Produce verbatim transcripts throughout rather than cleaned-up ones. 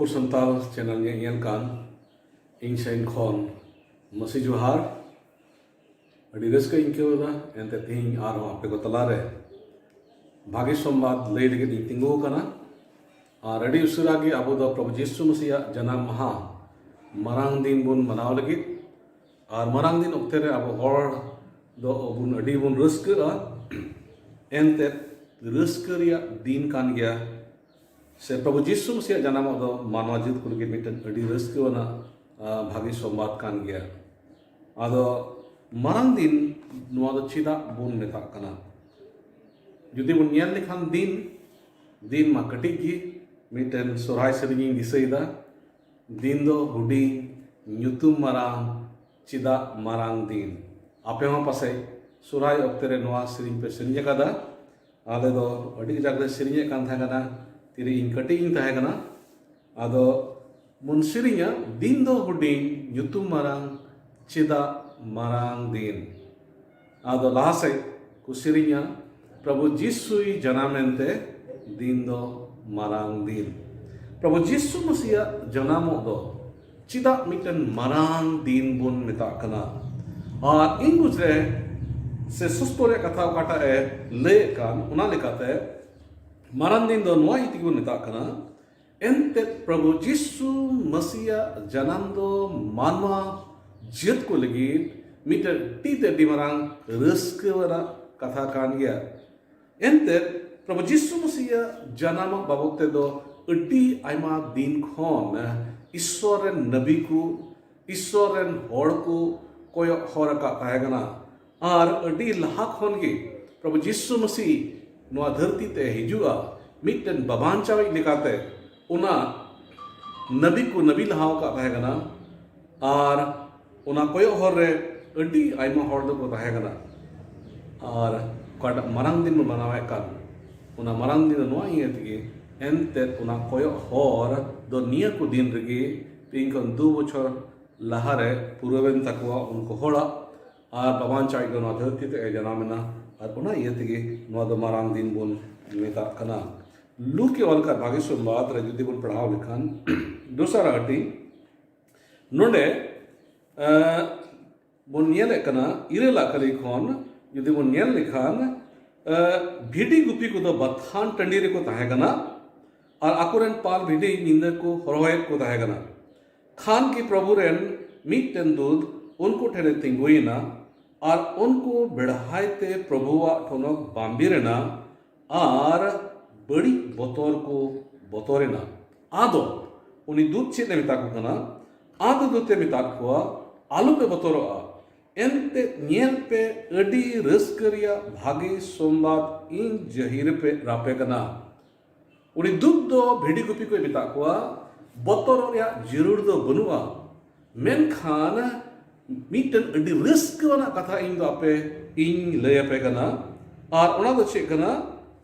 Santal channel ᱧᱮᱧᱮᱞ ᱠᱟᱱ ᱤᱧ ᱥᱮᱱ ᱠᱷᱚᱱ ᱢᱟᱹᱥᱤ ᱡᱚᱦᱟᱨ᱾ ᱟᱹᱰᱤ ᱨᱟᱹᱥᱠᱟᱹᱧ ᱟᱹᱭᱠᱟᱹᱣ ᱮᱫᱟ᱾ ᱮᱱᱛᱮ ᱛᱮᱦᱮᱧ ᱟᱨᱦᱚᱸ ᱟᱯᱮ ᱠᱚ ᱛᱟᱞᱟᱨᱮ ᱵᱷᱟᱜᱮ ᱥᱚᱢᱵᱟᱫ ᱞᱟᱹᱭ ᱞᱟᱹᱜᱤᱫ ᱤᱧ ᱛᱤᱸᱜᱩ ᱟᱠᱟᱱᱟ᱾ ᱟᱨ ᱟᱹᱰᱤ ᱩᱥᱟᱹᱨᱟ ᱜᱮ ᱟᱵᱚ ᱫᱚ ᱯᱨᱚᱵᱷᱩ ᱡᱤᱥᱩ ᱢᱟᱹᱥᱤᱭᱟᱜ ᱡᱟᱱᱟᱢ ᱢᱟᱦᱟ ᱢᱟᱨᱟᱝ ᱫᱤᱱ ᱵᱚᱱ ᱢᱟᱱᱟᱣ ᱞᱟᱹᱜᱤᱫ᱾ ᱟᱨ ᱢᱟᱨᱟᱝ ᱫᱤᱱ ᱚᱠᱛᱮ ᱨᱮ ᱟᱵᱚ ᱦᱚᱲ ᱫᱚ ᱵᱚᱱ ᱟᱹᱰᱤ ᱵᱚᱱ ᱨᱟᱹᱥᱠᱟᱹᱜᱼᱟ᱾ ᱮᱱᱛᱮᱫ ᱨᱟᱹᱥᱠᱟᱹ ᱨᱮᱭᱟᱜ ᱫᱤᱱ ᱠᱟᱱ ᱜᱮᱭᱟ᱾ ᱥᱮ ᱯᱨᱚᱵᱷᱩ ᱡᱤᱥᱩ ᱢᱟᱹᱥᱤᱭᱟᱜ ᱡᱟᱱᱟᱢᱚᱜ ᱫᱚ ᱢᱟᱱᱣᱟ ᱡᱟᱹᱛ ᱠᱚ ᱞᱟᱹᱜᱤᱫ ᱢᱤᱫᱴᱮᱱ ᱟᱹᱰᱤ ᱨᱟᱹᱥᱠᱟᱹ ᱟᱱᱟᱜ, ᱟ, ᱵᱷᱟᱜᱮ ᱥᱚᱢᱵᱟᱫ ᱠᱟᱱ ᱜᱮᱭᱟ᱾ ᱟᱫᱚ ᱢᱟᱨᱟᱝ ᱫᱤᱱ ᱱᱚᱣᱟ ᱫᱚ ᱪᱮᱫᱟᱜ ᱵᱚᱱ ᱢᱮᱛᱟᱜ ᱠᱟᱱᱟ? ᱡᱩᱫᱤ ᱵᱚᱱ ᱧᱮᱞ ᱞᱮᱠᱷᱟᱱ ᱫᱤᱱ, ᱫᱤᱱ ᱢᱟ ᱠᱟᱹᱴᱤᱡ ᱜᱮ᱾ ᱢᱤᱫᱴᱮᱱ ᱥᱚᱨᱦᱟᱭ ᱥᱮᱨᱮᱧ ᱤᱧ ᱫᱤᱥᱟᱹᱭᱮᱫᱟ, "ᱫᱤᱱ ᱫᱚ ᱦᱩᱰᱤᱧ, ᱧᱩᱛᱩᱢ ᱢᱟᱨᱟᱝ, ᱪᱮᱫᱟᱜ ᱢᱟᱨᱟᱝ ᱫᱤᱱ?" ᱟᱯᱮ ᱦᱚᱸ ᱯᱟᱥᱮᱡ ᱥᱚᱨᱦᱟᱭ ᱚᱠᱛᱮ ᱨᱮ ᱱᱚᱣᱟ ᱥᱮᱨᱮᱧ ᱯᱮ ᱥᱮᱨᱮᱧ ᱟᱠᱟᱫᱟ᱾ ᱟᱞᱮ ᱫᱚ ᱟᱹᱰᱤ ᱠᱟᱡᱟᱠ ᱞᱮ ᱥᱮᱨᱮᱧᱮᱫ ᱠᱟᱱ ᱛᱟᱦᱮᱸ ᱠᱟᱱᱟ, ᱛᱤᱨᱮ ᱤᱧ ᱠᱟᱹᱴᱤᱡ ᱤᱧ ᱛᱟᱦᱮᱸ ᱠᱟᱱᱟ᱾ ᱟᱫᱚ ᱵᱚᱱ ᱥᱮᱨᱮᱧᱟ, "ᱫᱤᱱ ᱫᱚ ᱦᱩᱰᱤᱧ, ᱧᱩᱛᱩᱢ ᱢᱟᱨᱟᱝ, ᱪᱮᱫᱟᱜ ᱢᱟᱨᱟᱝ ᱫᱤᱱ?" ᱟᱫᱚ ᱞᱟᱦᱟ ᱥᱮᱫ ᱠᱚ ᱥᱮᱨᱮᱧᱟ, "ᱯᱨᱚᱵᱷᱩ ᱡᱤᱥᱩᱭ ᱡᱟᱱᱟᱢ ᱮᱱᱛᱮ, ᱫᱤᱱ ᱫᱚ ᱢᱟᱨᱟᱝ ᱫᱤᱱ᱾" ᱯᱨᱚᱵᱷᱩ ᱡᱤᱥᱩ ᱢᱟᱹᱥᱤᱭᱟᱜ ᱡᱟᱱᱟᱢᱚᱜ ᱫᱚ ᱪᱮᱫᱟᱜ ᱢᱤᱫᱴᱮᱱ ᱢᱟᱨᱟᱝ ᱫᱤᱱ ᱵᱚᱱ ᱢᱮᱛᱟᱜ ᱠᱟᱱᱟ? ᱟᱨ ᱤᱧ ᱵᱩᱡᱽ ᱨᱮ ᱥᱮ ᱥᱩᱥᱛᱚ ᱨᱮᱭᱟᱜ ᱠᱟᱛᱷᱟ ᱚᱠᱟᱴᱟᱜ ᱮ ᱞᱟᱹᱭᱮᱫ ᱠᱟᱱ, ᱚᱱᱟ ᱞᱮᱠᱟᱛᱮ ᱢᱟᱨᱟᱝ ᱫᱤᱱ ᱫᱚ ᱱᱚᱣᱟ ᱤᱭᱟᱹ ᱛᱮᱜᱮ ᱵᱚᱱ ᱢᱮᱛᱟᱜ ᱠᱟᱱᱟ, ᱮᱱᱛᱮᱫ ᱯᱨᱚᱵᱷᱩ ᱡᱤᱥᱩ ᱢᱟᱹᱥᱤᱭᱟᱜ ᱡᱟᱱᱟᱢ ᱫᱚ ᱢᱟᱱᱣᱟ ᱡᱟᱹᱛ ᱠᱚ ᱞᱟᱹᱜᱤᱫ ᱢᱤᱫᱴᱮᱱ ᱟᱹᱰᱤ ᱛᱮ ᱟᱹᱰᱤ ᱢᱟᱨᱟᱝ ᱨᱟᱹᱥᱠᱟᱹ ᱟᱱᱟᱜ ᱠᱟᱛᱷᱟ ᱠᱟᱱ ᱜᱮᱭᱟ᱾ ᱮᱱᱛᱮᱫ ᱯᱨᱚᱵᱷᱩ ᱡᱤᱥᱩ ᱢᱟᱹᱥᱤᱭᱟᱜ ᱡᱟᱱᱟᱢᱚᱜ ᱵᱟᱵᱚᱫ ᱛᱮᱫᱚ ᱟᱹᱰᱤ ᱟᱭᱢᱟ ᱫᱤᱱ ᱠᱷᱚᱱ ᱤᱥᱥᱚᱨ ᱨᱮᱱ ᱱᱟᱵᱤ ᱠᱚ, ᱤᱥᱥᱚᱨ ᱨᱮᱱ ᱦᱚᱲ ᱠᱚ ᱠᱚᱭᱚᱜ ᱦᱚᱨ ᱟᱠᱟᱫ ᱛᱟᱦᱮᱸ ᱠᱟᱱᱟ᱾ ᱟᱨ ᱟᱹᱰᱤ ᱞᱟᱦᱟ ᱠᱷᱚᱱ ᱜᱮ ᱯᱨᱚᱵᱷᱩ ᱡᱤᱥᱩ ᱢᱟᱹᱥᱤ ᱱᱚᱣᱟ ᱫᱷᱟᱹᱨᱛᱤ ᱛᱮ ᱦᱤᱡᱩᱜᱼᱟ, ᱢᱤᱫᱴᱮᱱ ᱵᱟᱵᱟᱱᱪᱟᱣᱤᱡ ᱞᱮᱠᱟᱛᱮ ᱚᱱᱟ ᱱᱟᱵᱤ ᱠᱚ ᱱᱟᱵᱤ ᱞᱟᱦᱟ ᱟᱠᱟᱫ ᱛᱟᱦᱮᱸ ᱠᱟᱱᱟ᱾ ᱟᱨ ᱚᱱᱟ ᱠᱚᱭᱚᱜ ᱦᱚᱨ ᱨᱮ ᱟᱹᱰᱤ ᱟᱭᱢᱟ ᱦᱚᱲ ᱫᱚᱠᱚ ᱛᱟᱦᱮᱸ ᱠᱟᱱᱟ᱾ ᱟᱨ ᱚᱠᱟᱴᱟᱜ ᱢᱟᱨᱟᱝ ᱫᱤᱱ ᱵᱚᱱ ᱢᱟᱱᱟᱣᱮᱫ ᱠᱟᱱ, ᱚᱱᱟ ᱢᱟᱨᱟᱝ ᱫᱤᱱ ᱫᱚ ᱱᱚᱣᱟ ᱤᱭᱟᱹ ᱛᱮᱜᱮ, ᱮᱱᱛᱮᱫ ᱚᱱᱟ ᱠᱚᱭᱚᱜ ᱦᱚᱨ ᱫᱚ ᱱᱤᱭᱟᱹ ᱠᱚ ᱫᱤᱱ ᱨᱮᱜᱮ ᱛᱮᱦᱮᱧ ᱠᱷᱚᱱ ᱫᱩ ᱵᱚᱪᱷᱚᱨ ᱞᱟᱦᱟᱨᱮ ᱯᱩᱨᱟᱹᱣᱮᱱ ᱛᱟᱠᱚᱣᱟ ᱩᱱᱠᱩ ᱦᱚᱲᱟᱜ᱾ ᱟᱨ ᱵᱟᱵᱟᱱᱪᱟᱣᱤᱡ ᱫᱚ ᱱᱚᱣᱟ ᱫᱷᱟᱹᱨᱛᱤ ᱛᱮ ᱮ ᱡᱟᱱᱟᱢ ᱮᱱᱟ᱾ ᱟᱨ ᱚᱱᱟ ᱤᱭᱟᱹ ᱛᱮᱜᱮ ᱱᱚᱣᱟ ᱫᱚ ᱢᱟᱨᱟᱝ ᱫᱤᱱ ᱵᱚᱱ ᱢᱮᱛᱟᱜ ᱠᱟᱱᱟ᱾ ᱞᱩᱠ ᱮ ᱚᱞ ᱟᱠᱟᱫ ᱵᱷᱟᱹᱜᱤ ᱥᱚᱢᱵᱟᱫ ᱨᱮ ᱡᱩᱫᱤ ᱵᱚᱱ ᱯᱟᱲᱦᱟᱣ ᱞᱮᱠᱷᱟᱱ, ᱫᱚᱥᱟᱨ ᱦᱟᱹᱴᱤᱧ, ᱱᱚᱰᱮ ᱮᱸ, ᱵᱚᱱ ᱧᱮᱞᱮᱫ ᱠᱟᱱᱟ, ᱤᱨᱟᱹᱞᱟᱜ ᱠᱟᱹᱞᱤ ᱠᱷᱚᱱ ᱡᱩᱫᱤ ᱵᱚᱱ ᱧᱮᱞ ᱞᱮᱠᱷᱟᱱ, ᱮᱸ, ᱵᱷᱤᱰᱤ ᱜᱩᱯᱤ ᱠᱚᱫᱚ ᱵᱟᱛᱷᱟᱱ ᱴᱟᱺᱰᱤ ᱨᱮᱠᱚ ᱛᱟᱦᱮᱸ ᱠᱟᱱᱟ ᱟᱨ ᱟᱠᱚᱨᱮᱱ ᱯᱟᱞ ᱵᱷᱤᱰᱤ ᱧᱤᱫᱟᱹ ᱠᱚ ᱦᱚᱨᱦᱚᱭᱮᱫ ᱠᱚ ᱛᱟᱦᱮᱸ ᱠᱟᱱᱟ᱾ ᱠᱷᱟᱱ ᱜᱮ ᱯᱨᱚᱵᱷᱩ ᱨᱮᱱ ᱢᱤᱫᱴᱮᱱ ᱫᱩᱛ ᱩᱱᱠᱩ ᱴᱷᱮᱱᱮ ᱛᱤᱸᱜᱩᱭᱮᱱᱟ ᱟᱨ ᱩᱱᱠᱩ ᱵᱮᱲᱦᱟᱭ ᱛᱮ ᱯᱨᱚᱵᱷᱩᱣᱟᱜ ᱴᱷᱚᱱᱚᱠ ᱵᱟᱢᱵᱤᱨ ᱮᱱᱟ ᱟᱨ ᱵᱟᱹᱲᱤᱡ ᱵᱚᱛᱚᱨ ᱠᱚ ᱵᱚᱛᱚᱨᱮᱱᱟ᱾ ᱟᱫᱚ ᱩᱱᱤ ᱫᱩᱛ ᱪᱮᱫ ᱮ ᱢᱮᱛᱟ ᱠᱚ ᱠᱟᱱᱟ? ᱟᱫᱚ ᱫᱩᱛ ᱮ ᱢᱮᱛᱟᱫ ᱠᱚᱣᱟ, "ᱟᱞᱚᱯᱮ ᱵᱚᱛᱚᱨᱚᱜᱼᱟ, ᱮᱱᱛᱮ ᱧᱮᱞ ᱯᱮ, ᱟᱹᱰᱤ ᱨᱟᱹᱥᱠᱟᱹ ᱨᱮᱭᱟᱜ ᱵᱷᱟᱜᱮ ᱥᱚᱢᱵᱟᱫ ᱤᱧ ᱡᱟᱹᱦᱤᱨ ᱯᱮ ᱨᱟᱯᱮ ᱠᱟᱱᱟ᱾" ᱩᱱᱤ ᱫᱩᱛ ᱫᱚ ᱵᱷᱤᱰᱤ ᱜᱩᱯᱤ ᱠᱚᱭ ᱢᱮᱛᱟᱫ ᱠᱚᱣᱟ, "ᱵᱚᱛᱚᱨᱚᱜ ᱨᱮᱭᱟᱜ ᱡᱟᱹᱨᱩᱲ ᱫᱚ ᱵᱟᱹᱱᱩᱜᱼᱟ, ᱢᱮᱱᱠᱷᱟᱱ ᱢᱤᱫᱴᱮᱱ ᱟᱹᱰᱤ ᱨᱟᱹᱥᱠᱟᱹ ᱟᱱᱟᱜ ᱠᱟᱛᱷᱟ ᱤᱧ ᱫᱚ ᱟᱯᱮ ᱤᱧ ᱞᱟᱹᱭ ᱟᱯᱮ ᱠᱟᱱᱟ᱾ ᱟᱨ ᱚᱱᱟ ᱫᱚ ᱪᱮᱫ ᱠᱟᱱᱟ?"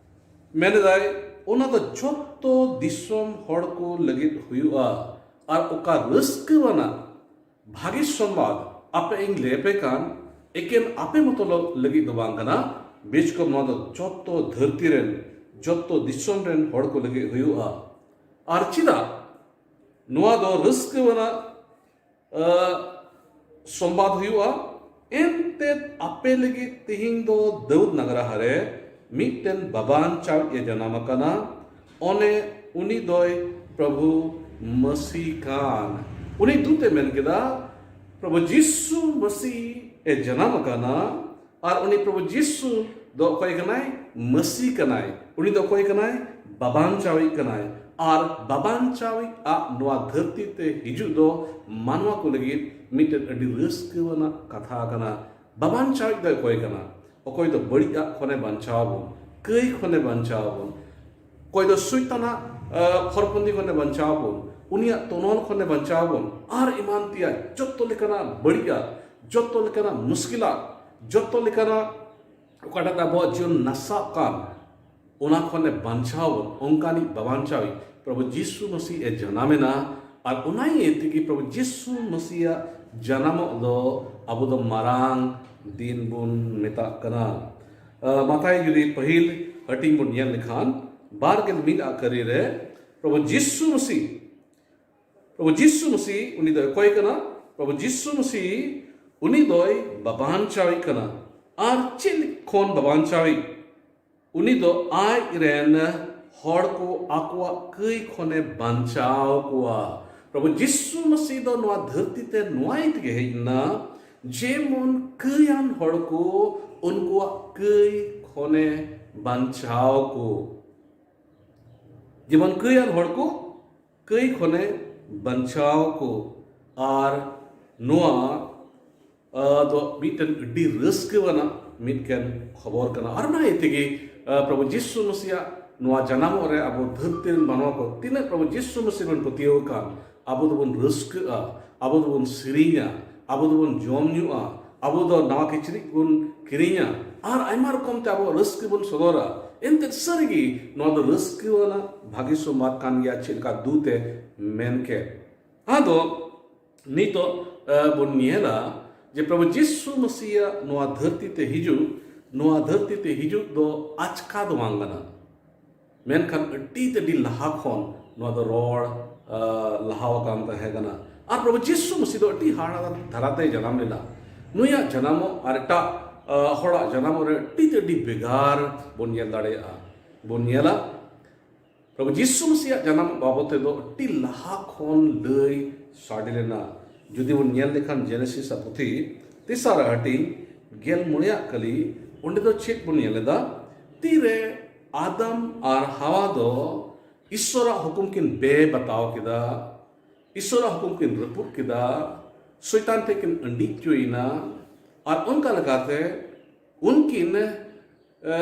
ᱢᱮᱱᱮᱫᱟᱭ, "ᱚᱱᱟ ᱫᱚ ᱡᱚᱛᱚ ᱫᱤᱥᱚᱢ ᱦᱚᱲ ᱠᱚ ᱞᱟᱹᱜᱤᱫ ᱦᱩᱭᱩᱜᱼᱟ᱾ ᱟᱨ ᱚᱠᱟ ᱨᱟᱹᱥᱠᱟᱹ ᱟᱱᱟᱜ ᱵᱷᱟᱹᱜᱤ ᱥᱚᱢᱵᱟᱫ ᱟᱯᱮ ᱤᱧ ᱞᱟᱹᱭ ᱟᱯᱮ ᱠᱟᱱ, ᱮᱠᱮᱱ ᱟᱯᱮ ᱢᱚᱛᱚ ᱞᱟᱹᱜᱤᱫ ᱫᱚ ᱵᱟᱝ ᱠᱟᱱᱟ, ᱵᱮᱪ ᱠᱚᱢ ᱱᱚᱣᱟ ᱫᱚ ᱡᱚᱛᱚ ᱫᱷᱟᱹᱨᱛᱤ ᱨᱮᱱ, ᱡᱚᱛᱚ ᱫᱤᱥᱚᱢ ᱨᱮᱱ ᱦᱚᱲ ᱠᱚ ᱞᱟᱹᱜᱤᱫ ᱦᱩᱭᱩᱜᱼᱟ᱾ ᱟᱨ ᱪᱮᱫᱟᱜ ᱱᱚᱣᱟ ᱫᱚ ᱨᱟᱹᱥᱠᱟᱹ ᱟᱱᱟᱜ, ᱟᱸ, ᱥᱚᱢᱵᱟᱫ ᱦᱩᱭᱩᱜᱼᱟ? ᱮᱱᱛᱮᱫ ᱟᱯᱮ ᱞᱟᱹᱜᱤᱫ ᱛᱮᱦᱮᱧ ᱫᱚ ᱫᱟᱹᱣᱩᱫ ᱱᱟᱜᱟᱨ ᱨᱮ ᱢᱤᱫᱴᱮᱱ ᱵᱟᱵᱟᱱᱪᱟᱣᱤᱡ ᱮ ᱡᱟᱱᱟᱢ ᱟᱠᱟᱱᱟ, ᱚᱱᱮ ᱩᱱᱤ ᱫᱚᱭ ᱯᱨᱚᱵᱷᱩ ᱢᱟᱹᱥᱤ ᱠᱟᱱ᱾" ᱩᱱᱤ ᱫᱩᱛ ᱮ ᱢᱮᱱ ᱠᱮᱫᱟ, "ᱯᱨᱚᱵᱷᱩ ᱡᱤᱥᱩ ᱢᱟᱹᱥᱤ ᱮ ᱡᱟᱱᱟᱢ ᱟᱠᱟᱱᱟ, ᱟᱨ ᱩᱱᱤ ᱯᱨᱚᱵᱷᱩ ᱡᱤᱥᱩ ᱫᱚ ᱚᱠᱚᱭ ᱠᱟᱱᱟᱭ? ᱢᱟᱹᱥᱤ ᱠᱟᱱᱟᱭ᱾ ᱩᱱᱤ ᱫᱚ ᱚᱠᱚᱭ ᱠᱟᱱᱟᱭ? ᱵᱟᱵᱟᱱᱪᱟᱣᱤᱡ ᱠᱟᱱᱟᱭ᱾ ᱟᱨ ᱵᱟᱵᱟᱱᱪᱟᱣᱤᱡ ᱟᱜ ᱱᱚᱣᱟ ᱫᱷᱟᱹᱨᱛᱤ ᱛᱮ ᱦᱤᱡᱩᱜ ᱫᱚ ᱢᱟᱱᱣᱟ ᱠᱚ ᱞᱟᱹᱜᱤᱫ ᱢᱤᱫᱴᱮᱱ ᱟᱹᱰᱤ ᱨᱟᱹᱥᱠᱟᱹ ᱟᱱᱟᱜ ᱠᱟᱛᱷᱟ ᱠᱟᱱᱟ᱾ ᱵᱟᱵᱟᱱᱪᱟᱣᱤᱡ ᱫᱚ ᱚᱠᱚᱭ ᱠᱟᱱᱟ? ᱚᱠᱚᱭ ᱫᱚ ᱵᱟᱹᱲᱤᱡ ᱟᱜ ᱠᱷᱚᱱᱮ ᱵᱟᱧᱪᱟᱣ ᱟᱵᱚᱱ, ᱠᱟᱹᱭ ᱠᱷᱚᱱᱮ ᱵᱟᱧᱪᱟᱣ ᱟᱵᱚᱱ, ᱚᱠᱚᱭ ᱫᱚ ᱥᱩᱭᱛᱟᱱᱟᱜ, ᱟᱸ, ᱦᱚᱨᱯᱚᱱᱫᱤ ᱠᱷᱚᱱᱮ ᱵᱟᱧᱪᱟᱣ ᱟᱵᱚᱱ, ᱩᱱᱤᱭᱟᱜ ᱛᱚᱱᱚᱞ ᱠᱷᱚᱱᱮ ᱵᱟᱧᱪᱟᱣ ᱟᱵᱚᱱ, ᱟᱨ ᱮᱢᱟᱱ ᱛᱮᱭᱟᱜ ᱡᱚᱛᱚ ᱞᱮᱠᱟᱱᱟᱜ ᱵᱟᱹᱲᱤᱡᱟᱜ, ᱡᱚᱛᱚ ᱞᱮᱠᱟᱱᱟᱜ ᱢᱩᱥᱠᱤᱞᱟᱜ, ᱡᱚᱛᱚ ᱞᱮᱠᱟᱱᱟᱜ ᱚᱠᱟᱴᱟᱜ ᱟᱵᱚᱣᱟᱜ ᱡᱤᱭᱚᱱ ᱱᱟᱥᱟᱜ ᱠᱟᱱ, ᱚᱱᱟ ᱠᱷᱚᱱᱮ ᱵᱟᱧᱪᱟᱣ ᱟᱵᱚᱱ, ᱚᱱᱠᱟᱱᱤᱡ ᱵᱟᱵᱟᱱᱪᱟᱣᱤᱡ ᱯᱨᱚᱵᱷᱩ ᱡᱤᱥᱩ ᱢᱟᱹᱥᱤ ᱮ ᱡᱟᱱᱟᱢᱮᱱᱟ᱾ ᱟᱨ ᱚᱱᱟ ᱤᱭᱟᱹ ᱛᱮᱜᱮ ᱯᱨᱚᱵᱷᱩ ᱡᱤᱥᱩ ᱢᱟᱹᱥᱤᱭᱟᱜ ᱡᱟᱱᱟᱢᱚᱜ ᱫᱚ ᱟᱵᱚ ᱫᱚ ᱢᱟᱨᱟᱝ ᱫᱤᱱ ᱵᱚᱱ ᱢᱮᱛᱟᱜ ᱠᱟᱱᱟ᱾ ᱟᱸ, ᱢᱟᱛᱷᱟᱭ ᱡᱩᱫᱤ ᱯᱟᱹᱦᱤᱞ ᱦᱟᱹᱴᱤᱧ ᱵᱚᱱ ᱧᱮᱞ ᱞᱮᱠᱷᱟᱱ, ᱵᱟᱨ ᱜᱮᱞ ᱢᱤᱫ ᱟᱜ ᱠᱟᱹᱨᱤ ᱨᱮ ᱯᱨᱚᱵᱷᱩ ᱡᱤᱥᱩ ᱢᱟᱹᱥᱤ, ᱯᱨᱚᱵᱷᱩ ᱡᱤᱥᱩ ᱢᱟᱹᱥᱤ ᱩᱱᱤ ᱫᱚᱭ ᱚᱠᱚᱭ ᱠᱟᱱᱟ? ᱯᱨᱚᱵᱷᱩ ᱡᱤᱥᱩ ᱢᱟᱹᱥᱤ ᱩᱱᱤ ᱫᱚᱭ ᱵᱟᱵᱟᱱᱪᱟᱣᱤᱡ ᱠᱟᱱᱟ᱾ ᱟᱨ ᱪᱮᱫ ᱠᱷᱚᱱ ᱵᱟᱵᱟᱱᱪᱟᱣᱤᱡ? ᱩᱱᱤ ᱫᱚ ᱟᱡ ᱨᱮᱱ ᱦᱚᱲ ᱠᱚ ᱟᱠᱚᱣᱟᱜ ᱠᱟᱹᱭ ᱠᱷᱚᱱᱮ ᱵᱟᱧᱪᱟᱣ ᱠᱚᱣᱟ᱾ ᱯᱨᱚᱵᱷᱩ ᱡᱤᱥᱩ ᱢᱟᱹᱥᱤ ᱫᱚ ᱱᱚᱣᱟ ᱫᱷᱟᱹᱨᱛᱤ ᱛᱮ ᱱᱚᱣᱟ ᱤᱭᱟᱹ ᱛᱮᱜᱮ ᱦᱮᱡ ᱮᱱᱟ, ᱡᱮᱢᱚᱱ ᱠᱟᱹᱭᱟᱱ ᱦᱚᱲ ᱠᱚ ᱩᱱᱠᱩᱣᱟᱜ ᱠᱟᱹᱭ ᱠᱷᱚᱱᱮ ᱵᱟᱧᱪᱟᱣ ᱠᱚ᱾ ᱡᱮᱢᱚᱱ ᱠᱟᱹᱭᱟᱱ ᱦᱚᱲ ᱠᱚ ᱠᱟᱹᱭ ᱠᱷᱚᱱᱮ ᱵᱟᱧᱪᱟᱣ ᱠᱚ᱾ ᱟᱨ ᱱᱚᱣᱟ ᱟᱫᱚ ᱢᱤᱫᱴᱮᱱ ᱟᱹᱰᱤ ᱨᱟᱹᱥᱠᱟᱹ ᱟᱱᱟᱜ ᱢᱤᱫᱴᱮᱱ ᱠᱷᱚᱵᱚᱨ ᱠᱟᱱᱟ᱾ ᱟᱨ ᱚᱱᱟ ᱤᱭᱟᱹ ᱛᱮᱜᱮ, ᱟᱸ, ᱯᱨᱚᱵᱷᱩ ᱡᱤᱥᱩ ᱢᱟᱹᱥᱤᱭᱟᱜ ᱱᱚᱣᱟ ᱡᱟᱱᱟᱢᱚᱜ ᱨᱮ ᱟᱵᱚ ᱫᱷᱟᱹᱨᱛᱤ ᱨᱮᱱ ᱢᱟᱱᱣᱟ ᱠᱚ ᱛᱤᱱᱟᱹᱜ ᱯᱨᱚᱵᱷᱩ ᱡᱤᱥᱩ ᱢᱟᱹᱥᱤ ᱵᱚᱱ ᱯᱟᱹᱛᱭᱟᱹᱣ ᱟᱠᱟᱱ, ᱟᱵᱚ ᱫᱚᱵᱚᱱ ᱨᱟᱹᱥᱠᱟᱹᱜᱼᱟ, ᱟᱵᱚ ᱫᱚᱵᱚᱱ ᱥᱮᱨᱮᱧᱟ, ᱟᱵᱚ ᱫᱚᱵᱚᱱ ᱡᱚᱢ ᱧᱩᱜᱼᱟ, ᱟᱵᱚ ᱫᱚ ᱱᱟᱣᱟ ᱠᱤᱪᱨᱤᱡ ᱵᱚᱱ ᱠᱤᱨᱤᱧᱟ, ᱟᱨ ᱟᱭᱢᱟ ᱨᱚᱠᱚᱢ ᱛᱮ ᱟᱵᱚ ᱨᱟᱹᱥᱠᱟᱹ ᱵᱚᱱ ᱥᱚᱫᱚᱨᱟ᱾ ᱮᱱᱛᱮᱫ ᱥᱟᱹᱨᱤᱜᱮ ᱱᱚᱣᱟ ᱫᱚ ᱨᱟᱹᱥᱠᱟᱹ ᱟᱱᱟᱜ ᱵᱷᱟᱹᱜᱤ ᱥᱚᱢᱵᱟᱫ ᱠᱟᱱ ᱜᱮᱭᱟ, ᱪᱮᱫ ᱞᱮᱠᱟ ᱫᱩᱛ ᱮ ᱢᱮᱱ ᱠᱮᱫ᱾ ᱟᱫᱚ ᱱᱤᱛᱚᱜ, ᱮ, ᱵᱚᱱ ᱧᱮᱞᱟ ᱡᱮ ᱯᱨᱚᱵᱷᱩ ᱡᱤᱥᱩ ᱢᱟᱹᱥᱤᱭᱟᱜ ᱱᱚᱣᱟ ᱫᱷᱟᱹᱨᱛᱤ ᱛᱮ ᱦᱤᱡᱩᱜ, ᱱᱚᱣᱟ ᱫᱷᱟᱹᱨᱛᱤ ᱛᱮ ᱦᱤᱡᱩᱜ ᱫᱚ ᱟᱪᱠᱟ ᱫᱚ ᱵᱟᱝ ᱠᱟᱱᱟ, ᱢᱮᱱᱠᱷᱟᱱ ᱟᱹᱰᱤ ᱛᱮ ᱟᱹᱰᱤ ᱞᱟᱦᱟ ᱠᱷᱚᱱ ᱱᱚᱣᱟ ᱫᱚ ᱨᱚᱲ, ᱮ, ᱞᱟᱦᱟ ᱟᱠᱟᱱ ᱛᱟᱦᱮᱸ ᱠᱟᱱᱟ᱾ ᱟᱨ ᱯᱨᱚᱵᱷᱩ ᱡᱤᱥᱩ ᱢᱟᱹᱥᱤ ᱫᱚ ᱟᱹᱰᱤ ᱦᱟᱦᱟᱲᱟ ᱫᱷᱟᱨᱟᱛᱮᱭ ᱡᱟᱱᱟᱢ ᱞᱮᱱᱟ᱾ ᱱᱩᱭᱟᱜ ᱡᱟᱱᱟᱢᱚᱜ ᱟᱨ ᱮᱴᱟᱜ, ᱮ, ᱦᱚᱲᱟᱜ ᱡᱟᱱᱟᱢᱚᱜ ᱨᱮ ᱟᱹᱰᱤ ᱛᱮ ᱟᱹᱰᱤ ᱵᱷᱮᱜᱟᱨ ᱵᱚᱱ ᱧᱮᱞ ᱫᱟᱲᱮᱭᱟᱜᱼᱟ᱾ ᱵᱚᱱ ᱧᱮᱞᱟ ᱯᱨᱚᱵᱷᱩ ᱡᱤᱥᱩ ᱢᱟᱹᱥᱤᱭᱟᱜ ᱡᱟᱱᱟᱢ ᱵᱟᱵᱚᱫ ᱛᱮᱫᱚ ᱟᱹᱰᱤ ᱞᱟᱦᱟ ᱠᱷᱚᱱ ᱞᱟᱹᱭ ᱥᱟᱰᱮ ᱞᱮᱱᱟ᱾ ᱡᱩᱫᱤ ᱵᱚᱱ ᱧᱮᱞ ᱞᱮᱠᱷᱟᱱ ᱡᱮᱱᱮᱥᱤᱥ ᱟᱜ ᱯᱩᱛᱷᱤ ᱛᱮᱥᱟᱨ ᱦᱟᱹᱴᱤᱧ ᱜᱮᱞ ᱢᱚᱬᱮᱭᱟᱜ ᱠᱟᱹᱞᱤ, ᱚᱸᱰᱮ ᱫᱚ ᱪᱮᱫ ᱵᱚᱱ ᱧᱮᱞ ᱮᱫᱟ? ᱛᱤᱨᱮ ᱟᱫᱟᱢ ᱟᱨ ᱦᱟᱣᱟ ᱫᱚ ᱤᱥᱥᱚᱨᱟᱜ ᱦᱩᱠᱩᱢ ᱠᱤᱱ ᱵᱮ ᱵᱟᱛᱟᱣ ᱠᱮᱫᱟ, ᱤᱥᱥᱚᱨᱟᱜ ᱦᱩᱠᱩᱢ ᱠᱤᱱ ᱨᱟᱹᱯᱩᱫ ᱠᱮᱫᱟ, ᱥᱚᱭᱛᱟᱱ ᱴᱷᱮᱱ ᱠᱤᱱ ᱟᱹᱰᱤᱡ ᱦᱚᱪᱚᱭᱮᱱᱟ, ᱟᱨ ᱚᱱᱠᱟ ᱞᱮᱠᱟᱛᱮ ᱩᱱᱠᱤᱱ ᱮ,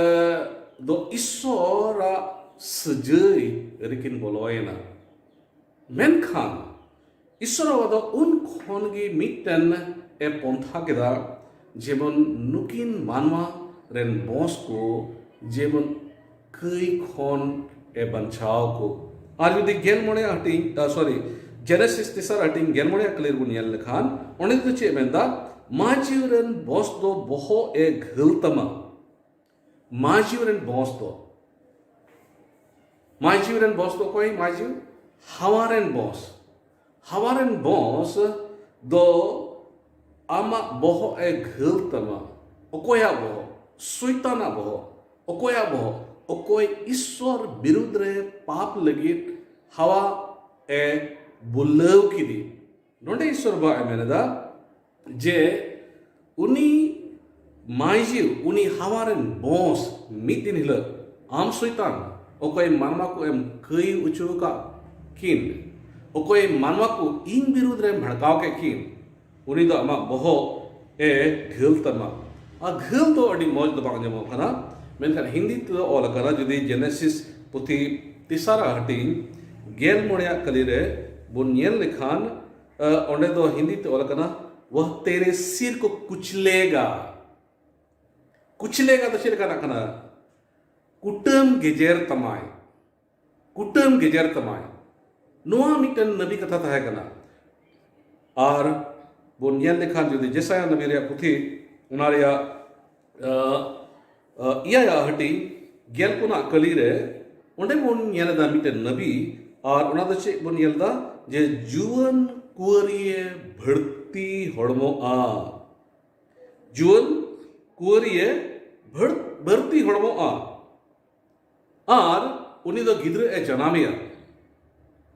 ᱫᱚ ᱤᱥᱥᱚᱨᱟᱜ ᱥᱟᱹᱡᱟᱹᱭ ᱨᱮᱠᱤᱱ ᱵᱚᱞᱚᱭᱮᱱᱟ᱾ ᱢᱮᱱᱠᱷᱟᱱ ᱤᱥᱥᱚᱨ ᱵᱟᱵᱟ ᱫᱚ ᱩᱱ ᱠᱷᱚᱱ ᱜᱮ ᱢᱤᱫᱴᱮᱱ ᱮ ᱯᱚᱱᱛᱷᱟ ᱠᱮᱫᱟ, ᱡᱮᱢᱚᱱ ᱱᱩᱠᱤᱱ ᱢᱟᱱᱣᱟ ᱨᱮᱱ ᱵᱚᱸᱥ ᱠᱚ ᱡᱮᱢᱚᱱ ᱠᱟᱹᱭ ᱠᱷᱚᱱ ᱮ ᱵᱟᱧᱪᱟᱣ ᱠᱚ᱾ ᱟᱨ ᱡᱩᱫᱤ ᱜᱮᱞ ᱢᱚᱬᱮ ᱦᱟᱹᱴᱤᱧ, ᱟ, ᱥᱚᱨᱤ, ᱡᱮᱱᱮᱥᱤᱥ ᱛᱮᱥᱟᱨ ᱦᱟᱹᱴᱤᱧ ᱜᱮᱞ ᱢᱚᱬᱮ ᱟᱜ ᱠᱟᱹᱞᱤ ᱨᱮᱵᱚᱱ ᱧᱮᱞ ᱞᱮᱠᱷᱟᱱ, ᱚᱸᱰᱮ ᱫᱚ ᱪᱮᱫ ᱢᱮᱱᱫᱟ? ᱢᱟᱹᱡᱷᱤ ᱨᱮᱱ ᱵᱚᱸᱥ ᱫᱚ ᱵᱚᱦᱚᱜ ᱮ ᱜᱷᱟᱹᱞ ᱛᱟᱢᱟ᱾ ᱢᱟᱹᱡᱷᱤ ᱨᱮᱱ ᱵᱚᱸᱥ ᱫᱚ, ᱢᱟᱹᱭᱡᱩ ᱨᱮᱱ ᱵᱚᱥ ᱫᱚ ᱚᱠᱚᱭ? ᱢᱟᱹᱭᱡᱩ ᱦᱟᱣᱟ ᱨᱮᱱ ᱵᱚᱥ᱾ ᱦᱟᱣᱟ ᱨᱮᱱ ᱵᱚᱥ ᱫᱚ ᱟᱢᱟᱜ ᱵᱚᱦᱚᱜ ᱮ ᱜᱷᱟᱹᱞ ᱛᱟᱢᱟ᱾ ᱚᱠᱚᱭᱟᱜ ᱵᱚᱦᱚᱜ? ᱥᱚᱭᱛᱟᱱᱟᱜ ᱵᱚᱦᱚᱜ᱾ ᱚᱠᱚᱭᱟᱜ ᱵᱚᱦᱚᱜ? ᱚᱠᱚᱭ ᱤᱥᱥᱚᱨ ᱵᱤᱨᱩᱫᱽ ᱨᱮ ᱯᱟᱯ ᱞᱟᱹᱜᱤᱫ ᱦᱟᱣᱟ ᱮ ᱵᱩᱞᱟᱹᱣ ᱠᱮᱫᱮ᱾ ᱱᱚᱰᱮ ᱤᱥᱥᱚᱨ ᱵᱟᱵᱟ ᱮ ᱢᱮᱱ ᱮᱫᱟ ᱡᱮ ᱩᱱᱤ ᱢᱟᱹᱭᱡᱩ, ᱩᱱᱤ ᱦᱟᱣᱟ ᱨᱮᱱ ᱵᱚᱥ, ᱢᱤᱫ ᱫᱤᱱ ᱦᱤᱞᱳᱜ ᱟᱢ ᱥᱚᱭᱛᱟᱱ, ᱚᱠᱚᱭ ᱢᱟᱱᱣᱟ ᱠᱚ ᱮᱢ ᱠᱟᱹᱭ ᱦᱚᱪᱚ ᱟᱠᱟᱫ ᱠᱤᱱ, ᱚᱠᱚᱭ ᱢᱟᱱᱣᱟ ᱠᱚ ᱤᱧ ᱵᱤᱨᱩᱫᱽ ᱨᱮᱢ ᱵᱷᱟᱲᱠᱟᱣ ᱠᱮᱫ ᱠᱤᱱ, ᱩᱱᱤ ᱫᱚ ᱟᱢᱟᱜ ᱵᱚᱦᱚᱜ ᱮ ᱜᱷᱟᱹᱞ ᱛᱟᱢᱟ᱾ ᱟᱨ ᱜᱷᱟᱹᱞ ᱫᱚ ᱟᱹᱰᱤ ᱢᱚᱡᱽ ᱫᱚ ᱵᱟᱝ ᱧᱟᱢᱚᱜ ᱠᱟᱱᱟ, ᱢᱮᱱᱠᱷᱟᱱ ᱦᱤᱱᱫᱤ ᱛᱮᱫᱚ ᱚᱞ ᱟᱠᱟᱱᱟ᱾ ᱡᱩᱫᱤ ᱡᱮᱱᱮᱥᱤᱥ ᱯᱩᱛᱷᱤ ᱛᱮᱥᱟᱨᱟᱜ ᱦᱟᱹᱴᱤᱧ ᱜᱮᱞ ᱢᱚᱬᱮᱭᱟᱜ ᱠᱟᱹᱞᱤ ᱨᱮ ᱵᱚᱱ ᱧᱮᱞ ᱞᱮᱠᱷᱟᱱ, ᱚᱸᱰᱮ ᱫᱚ ᱦᱤᱱᱫᱤ ᱛᱮ ᱚᱞ ᱟᱠᱟᱱᱟ, "ᱣᱟᱦ ᱛᱮᱨᱮ ᱥᱤᱨ ᱠᱚ ᱠᱩᱪᱞᱮᱜᱟ᱾" ᱠᱩᱪᱞᱮᱜᱟ ᱫᱚ ᱪᱮᱫ ᱞᱮᱠᱟᱱᱟᱜ ᱠᱟᱱᱟ? ᱠᱩᱴᱟᱹᱢ ᱜᱮᱡᱮᱨ ᱛᱟᱢᱟᱭ᱾ ᱠᱩᱴᱟᱹᱢ ᱜᱮᱡᱮᱨ ᱛᱟᱢᱟᱭ᱾ ᱱᱚᱣᱟ ᱢᱤᱫᱴᱮᱱ ᱱᱟᱵᱤ ᱠᱟᱛᱷᱟ ᱛᱟᱦᱮᱸ ᱠᱟᱱᱟ᱾ ᱟᱨ ᱵᱚᱱ ᱧᱮᱞ ᱞᱮᱠᱷᱟᱱ, ᱡᱩᱫᱤ ᱡᱮᱥᱟᱭᱟ ᱱᱟᱵᱤ ᱨᱮᱭᱟᱜ ᱯᱩᱛᱷᱤ, ᱚᱱᱟ ᱨᱮᱭᱟᱜ ᱮᱭᱟᱭᱟᱜ ᱦᱟᱹᱴᱤᱧ ᱜᱮᱞ ᱯᱩᱱᱟᱜ ᱠᱟᱹᱞᱤ ᱨᱮ, ᱚᱸᱰᱮ ᱵᱚᱱ ᱧᱮᱞ ᱮᱫᱟ ᱢᱤᱫᱴᱮᱱ ᱱᱟᱵᱤ᱾ ᱟᱨ ᱚᱱᱟ ᱫᱚ ᱪᱮᱫ ᱵᱚᱱ ᱧᱮᱞ ᱮᱫᱟ? ᱡᱮ ᱡᱩᱣᱟᱹᱱ ᱠᱩᱣᱟᱹᱨᱤᱭᱮ ᱵᱷᱟᱹᱲᱛᱤ ᱦᱚᱲᱢᱚᱜᱼᱟ᱾ ᱡᱩᱣᱟᱹᱱ ᱠᱩᱣᱟᱹᱨᱤᱭᱮ ᱵᱷᱟᱹᱲ- ᱵᱷᱟᱹᱲᱛᱤ ᱦᱚᱲᱢᱚᱜᱼᱟ᱾ ᱟᱨ ᱩᱱᱤ ᱫᱚ ᱜᱤᱫᱽᱨᱟᱹ ᱮ ᱡᱟᱱᱟᱢᱮᱭᱟ᱾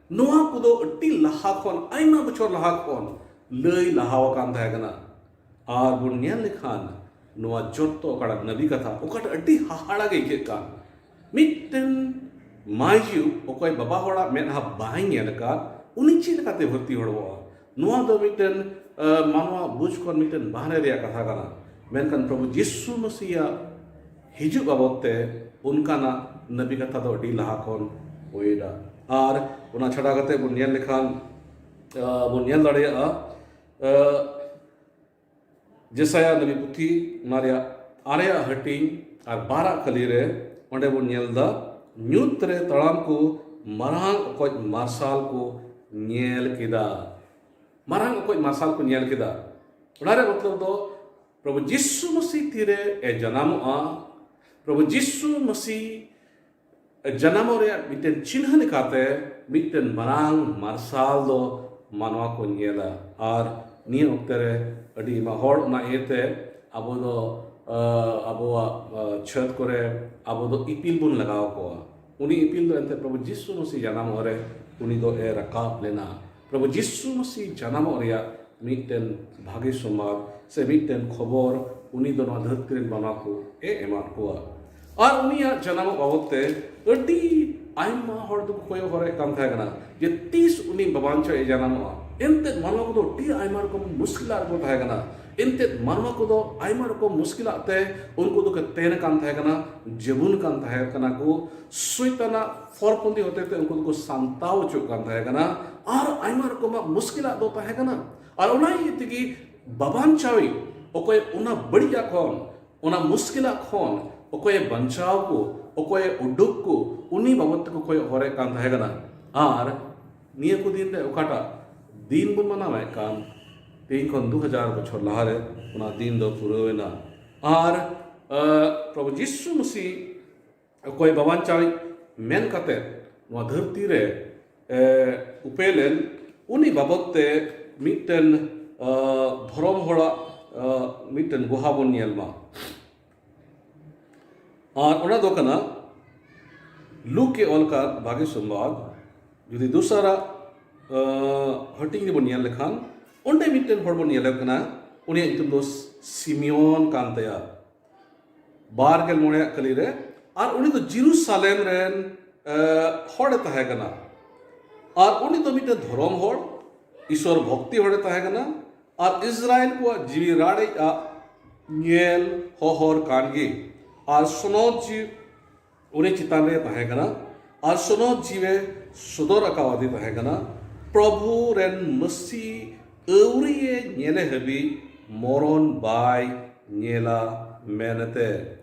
ᱱᱚᱣᱟ ᱠᱚᱫᱚ ᱟᱹᱰᱤ ᱞᱟᱦᱟ ᱠᱷᱚᱱ, ᱟᱭᱢᱟ ᱵᱚᱪᱷᱚᱨ ᱞᱟᱦᱟ ᱠᱷᱚᱱ ᱞᱟᱹᱭ ᱞᱟᱦᱟ ᱟᱠᱟᱱ ᱛᱟᱦᱮᱸ ᱠᱟᱱᱟ᱾ ᱟᱨ ᱵᱚᱱ ᱧᱮᱞ ᱞᱮᱠᱷᱟᱱ, ᱱᱚᱣᱟ ᱡᱚᱛᱚ ᱚᱠᱟᱴᱟᱜ ᱱᱟᱵᱤ ᱠᱟᱛᱷᱟ, ᱚᱠᱟᱴᱟᱜ ᱟᱹᱰᱤ ᱦᱟᱦᱟᱲᱟ ᱜᱮ ᱟᱹᱭᱠᱟᱹᱜ ᱠᱟᱱ, ᱢᱤᱫᱴᱮᱱ ᱢᱟᱹᱭᱡᱩ ᱚᱠᱚᱭ ᱵᱟᱵᱟ ᱦᱚᱲᱟᱜ ᱢᱮᱫᱦᱟ ᱵᱟᱭ ᱧᱮᱞ ᱟᱠᱟᱫ, ᱩᱱᱤ ᱪᱮᱫ ᱞᱮᱠᱟᱛᱮ ᱵᱷᱟᱹᱨᱛᱤ ᱦᱚᱲᱢᱚᱜᱼᱟ? ᱱᱚᱣᱟ ᱫᱚ ᱢᱤᱫᱴᱮᱱ ᱢᱟᱱᱣᱟ ᱵᱩᱡᱽ ᱠᱷᱚᱱ ᱢᱤᱫᱴᱮᱱ ᱵᱟᱦᱨᱮ ᱨᱮᱭᱟᱜ ᱠᱟᱛᱷᱟ ᱠᱟᱱᱟ᱾ ᱢᱮᱱᱠᱷᱟᱱ ᱯᱨᱚᱵᱷᱩ ᱡᱤᱥᱩ ᱢᱟᱹᱥᱤᱭᱟᱜ ᱦᱤᱡᱩᱜ ᱵᱟᱵᱚᱫ ᱛᱮ ᱚᱱᱠᱟᱱᱟᱜ ᱱᱟᱵᱤ ᱠᱟᱛᱷᱟ ᱫᱚ ᱟᱹᱰᱤ ᱞᱟᱦᱟ ᱠᱷᱚᱱ ᱦᱩᱭᱮᱱᱟ᱾ ᱟᱨ ᱚᱱᱟ ᱪᱷᱟᱰᱟ ᱠᱟᱛᱮ ᱵᱚᱱ ᱧᱮᱞ ᱞᱮᱠᱷᱟᱱ, ᱵᱚᱱ ᱧᱮᱞ ᱫᱟᱲᱮᱭᱟᱜᱼᱟ, ᱡᱮᱥᱟᱭᱟ ᱱᱟᱵᱤ ᱯᱩᱛᱷᱤ, ᱚᱱᱟ ᱨᱮᱭᱟᱜ ᱟᱨᱮᱭᱟᱜ ᱦᱟᱹᱴᱤᱧ ᱟᱨ ᱵᱟᱨᱟᱜ ᱠᱟᱹᱞᱤ ᱨᱮ, ᱚᱸᱰᱮ ᱵᱚᱱ ᱧᱮᱞ ᱮᱫᱟ, "ᱧᱩᱛ ᱨᱮ ᱛᱟᱲᱟᱢ ᱠᱚ ᱢᱟᱨᱟᱝ ᱚᱠᱚᱡ ᱢᱟᱨᱥᱟᱞ ᱠᱚ ᱧᱮᱞ ᱠᱮᱫᱟ᱾" ᱢᱟᱨᱟᱝ ᱚᱠᱚᱡ ᱢᱟᱨᱥᱟᱞ ᱠᱚ ᱧᱮᱞ ᱠᱮᱫᱟ᱾ ᱚᱱᱟ ᱨᱮᱭᱟᱜ ᱢᱚᱛᱞᱚᱵ ᱫᱚ, ᱯᱨᱚᱵᱷᱩ ᱡᱤᱥᱩ ᱢᱟᱹᱥᱤ ᱛᱤᱨᱮ ᱮ ᱡᱟᱱᱟᱢᱚᱜᱼᱟ, ᱯᱨᱚᱵᱷᱩ ᱡᱤᱥᱩ ᱢᱟᱹᱥᱤ ᱡᱟᱱᱟᱢᱚᱜ ᱨᱮᱭᱟᱜ ᱢᱤᱫᱴᱮᱱ ᱪᱤᱱᱦᱟᱹ ᱞᱮᱠᱟᱛᱮ ᱢᱤᱫᱴᱮᱱ ᱢᱟᱨᱟᱝ ᱢᱟᱨᱥᱟᱞ ᱫᱚ ᱢᱟᱱᱣᱟ ᱠᱚ ᱧᱮᱞᱟ᱾ ᱟᱨ ᱱᱤᱭᱟᱹ ᱚᱠᱛᱮ ᱨᱮ ᱟᱹᱰᱤ ᱟᱭᱢᱟ ᱦᱚᱲ ᱚᱱᱟ ᱤᱭᱟᱹᱛᱮ ᱟᱵᱚ ᱫᱚ, ᱟᱵᱚᱣᱟᱜ ᱪᱷᱟᱹᱛ ᱠᱚᱨᱮ ᱟᱵᱚ ᱫᱚ ᱤᱯᱤᱞ ᱵᱚᱱ ᱞᱟᱜᱟᱣ ᱠᱚᱣᱟ᱾ ᱩᱱᱤ ᱤᱯᱤᱞ ᱫᱚ ᱮᱱᱛᱮ ᱯᱨᱚᱵᱷᱩ ᱡᱤᱥᱩ ᱢᱟᱹᱥᱤ ᱡᱟᱱᱟᱢᱚᱜ ᱨᱮ ᱩᱱᱤ ᱫᱚ ᱮ ᱨᱟᱠᱟᱵ ᱞᱮᱱᱟ᱾ ᱯᱨᱚᱵᱷᱩ ᱡᱤᱥᱩ ᱢᱟᱹᱥᱤ ᱡᱟᱱᱟᱢᱚᱜ ᱨᱮᱭᱟᱜ ᱢᱤᱫᱴᱮᱱ ᱵᱷᱟᱜᱮ ᱥᱚᱢᱵᱟᱫ ᱥᱮ ᱢᱤᱫᱴᱮᱱ ᱠᱷᱚᱵᱚᱨ ᱩᱱᱤ ᱫᱚ ᱱᱚᱣᱟ ᱫᱷᱟᱹᱨᱛᱤ ᱨᱮᱱ ᱢᱟᱱᱣᱟ ᱠᱚ ᱮ ᱮᱢᱟᱫ ᱠᱚᱣᱟ᱾ ᱟᱨ ᱩᱱᱤᱭᱟᱜ ᱡᱟᱱᱟᱢᱚᱜ ᱵᱟᱵᱚᱫ ᱛᱮ ᱟᱹᱰᱤ ᱟᱭᱢᱟ ᱦᱚᱲ ᱫᱚᱠᱚ ᱠᱚᱭᱚᱜ ᱦᱚᱨᱮᱫ ᱠᱟᱱ ᱛᱟᱦᱮᱸ ᱠᱟᱱᱟ ᱡᱮ ᱛᱤᱥ ᱩᱱᱤ ᱵᱟᱵᱟᱱᱪᱟᱣ ᱮ ᱡᱟᱱᱟᱢᱚᱜᱼᱟ᱾ ᱮᱱᱛᱮᱫ ᱢᱟᱱᱣᱟ ᱠᱚᱫᱚ ᱟᱹᱰᱤ ᱟᱭᱢᱟ ᱨᱚᱠᱚᱢ ᱢᱩᱥᱠᱤᱞᱟᱜ ᱨᱮᱠᱚ ᱛᱟᱦᱮᱸ ᱠᱟᱱᱟ᱾ ᱮᱱᱛᱮᱫ ᱢᱟᱱᱣᱟ ᱠᱚᱫᱚ ᱟᱭᱢᱟ ᱨᱚᱠᱚᱢ ᱢᱩᱥᱠᱤᱞᱟᱜ ᱛᱮ ᱩᱱᱠᱩ ᱫᱚᱠᱚ ᱛᱮᱱ ᱠᱟᱱ ᱛᱟᱦᱮᱸ ᱠᱟᱱᱟ, ᱡᱟᱹᱵᱩᱱ ᱠᱟᱱ ᱛᱟᱦᱮᱸ ᱠᱟᱱᱟ ᱠᱚ, ᱥᱚᱭᱛᱟᱱᱟᱜ ᱯᱷᱚᱨᱯᱚᱱᱫᱤ ᱦᱚᱛᱮ ᱛᱮ ᱩᱱᱠᱩ ᱫᱚᱠᱚ ᱥᱟᱢᱴᱟᱣ ᱦᱚᱪᱚᱜ ᱠᱟᱱ ᱛᱟᱦᱮᱸ ᱠᱟᱱᱟ᱾ ᱟᱨ ᱟᱭᱢᱟ ᱨᱚᱠᱚᱢᱟᱜ ᱢᱩᱥᱠᱤᱞᱟᱜ ᱫᱚ ᱛᱟᱦᱮᱸ ᱠᱟᱱᱟ᱾ ᱟᱨ ᱚᱱᱟ ᱤᱭᱟᱹ ᱛᱮᱜᱮ ᱵᱟᱵᱟᱱᱪᱟᱣᱤᱡ ᱚᱠᱚᱭ ᱚᱱᱟ ᱵᱟᱹᱲᱤᱡᱟᱜ ᱠᱷᱚᱱ, ᱚᱱᱟ ᱢᱩᱥᱠᱤᱞᱟᱜ ᱠᱷᱚᱱ ᱚᱠᱚᱭᱮ ᱵᱟᱧᱪᱟᱣ ᱠᱚ, ᱚᱠᱚᱭᱮ ᱩᱰᱩᱠ ᱠᱚ, ᱩᱱᱤ ᱵᱟᱵᱚᱫ ᱛᱮᱠᱚ ᱠᱚᱭᱚᱜ ᱦᱚᱨᱮᱫ ᱠᱟᱱ ᱛᱟᱦᱮᱸ ᱠᱟᱱᱟ᱾ ᱟᱨ ᱱᱤᱭᱟᱹ ᱠᱚ ᱫᱤᱱ ᱨᱮ ᱚᱠᱟᱴᱟᱜ ᱫᱤᱱ ᱵᱚᱱ ᱢᱟᱱᱟᱣᱮᱫ ᱠᱟᱱ, ᱛᱮᱦᱮᱧ ᱠᱷᱚᱱ ᱫᱩ ᱦᱟᱡᱟᱨ ᱵᱚᱪᱷᱚᱨ ᱞᱟᱦᱟᱨᱮ ᱚᱱᱟ ᱫᱤᱱ ᱫᱚ ᱯᱩᱨᱟᱹᱣ ᱮᱱᱟ᱾ ᱟᱨ ᱯᱨᱚᱵᱷᱩ ᱡᱤᱥᱩ ᱢᱟᱹᱥᱤ ᱚᱠᱚᱭ ᱵᱟᱵᱟᱱᱪᱟᱣᱤᱡ ᱢᱮᱱ ᱠᱟᱛᱮ ᱱᱚᱣᱟ ᱫᱷᱟᱹᱨᱛᱤ ᱨᱮ ᱩᱯᱮᱞ ᱮᱱ, ᱩᱱᱤ ᱵᱟᱵᱚᱫ ᱛᱮ ᱢᱤᱫᱴᱮᱱ ᱫᱷᱚᱨᱚᱢ ᱦᱚᱲᱟᱜ ᱢᱤᱫᱴᱮᱱ ᱜᱚᱦᱟ ᱵᱚᱱ ᱧᱮᱞ ᱢᱟ᱾ ᱟᱨ ᱚᱱᱟ ᱫᱚ ᱠᱟᱱᱟ ᱞᱩᱠ ᱮ ᱚᱞ ᱟᱠᱟᱫ ᱵᱷᱟᱜᱮ ᱥᱚᱢᱵᱟᱫ᱾ ᱡᱩᱫᱤ ᱫᱚᱥᱟᱨᱟᱜ ᱦᱟᱹᱴᱤᱧ ᱨᱮᱵᱚᱱ ᱧᱮᱞ ᱞᱮᱠᱷᱟᱱ, ᱚᱸᱰᱮ ᱢᱤᱫᱴᱮᱱ ᱦᱚᱲ ᱵᱚᱱ ᱧᱮᱞᱮ ᱠᱟᱱᱟ, ᱩᱱᱤᱭᱟᱜ ᱧᱩᱛᱩᱢ ᱫᱚ ᱥᱤᱢᱤᱭᱚᱱ ᱠᱟᱱ ᱛᱟᱭᱟ, ᱵᱟᱨ ᱜᱮᱞ ᱢᱚᱬᱮᱭᱟᱜ ᱠᱟᱹᱞᱤ ᱨᱮ᱾ ᱟᱨ ᱩᱱᱤ ᱫᱚ ᱡᱮᱨᱩᱥᱟᱞᱮᱢ ᱨᱮᱱ ᱦᱚᱲᱮ ᱛᱟᱦᱮᱸ ᱠᱟᱱᱟ᱾ ᱟᱨ ᱩᱱᱤ ᱫᱚ ᱢᱤᱫᱴᱮᱱ ᱫᱷᱚᱨᱚᱢ ᱦᱚᱲ, ᱤᱥᱚᱨ ᱵᱷᱚᱠᱛᱤ ᱦᱚᱲᱮ ᱛᱟᱦᱮᱸ ᱠᱟᱱᱟ᱾ ᱟᱨ ᱤᱥᱨᱟᱭᱮᱞ ᱠᱚᱣᱟᱜ ᱡᱤᱣᱤ ᱨᱟᱲᱮᱡ ᱟᱜ ᱧᱮᱞ ᱦᱚᱦᱚᱨ ᱠᱟᱱ ᱜᱮ᱾ ᱟᱨ ᱥᱚᱱᱚᱛ ᱡᱤᱣᱤ ᱩᱱᱤ ᱪᱮᱛᱟᱱ ᱨᱮ ᱛᱟᱦᱮᱸ ᱠᱟᱱᱟ᱾ ᱟᱨ ᱥᱚᱱᱚᱛ ᱡᱤᱣᱤ ᱥᱚᱫᱚᱨ ᱟᱠᱟᱣᱟᱫᱮ ᱛᱟᱦᱮᱸ ᱠᱟᱱᱟ, ᱯᱨᱚᱵᱷᱩ ᱨᱮᱱ ᱢᱟᱹᱥᱤ ᱟᱹᱣᱨᱤᱭᱮ ᱧᱮᱞᱮ ᱦᱟᱹᱵᱤᱡ ᱢᱚᱨᱚᱱ ᱵᱟᱭ ᱧᱮᱞᱟ ᱢᱮᱱᱛᱮ᱾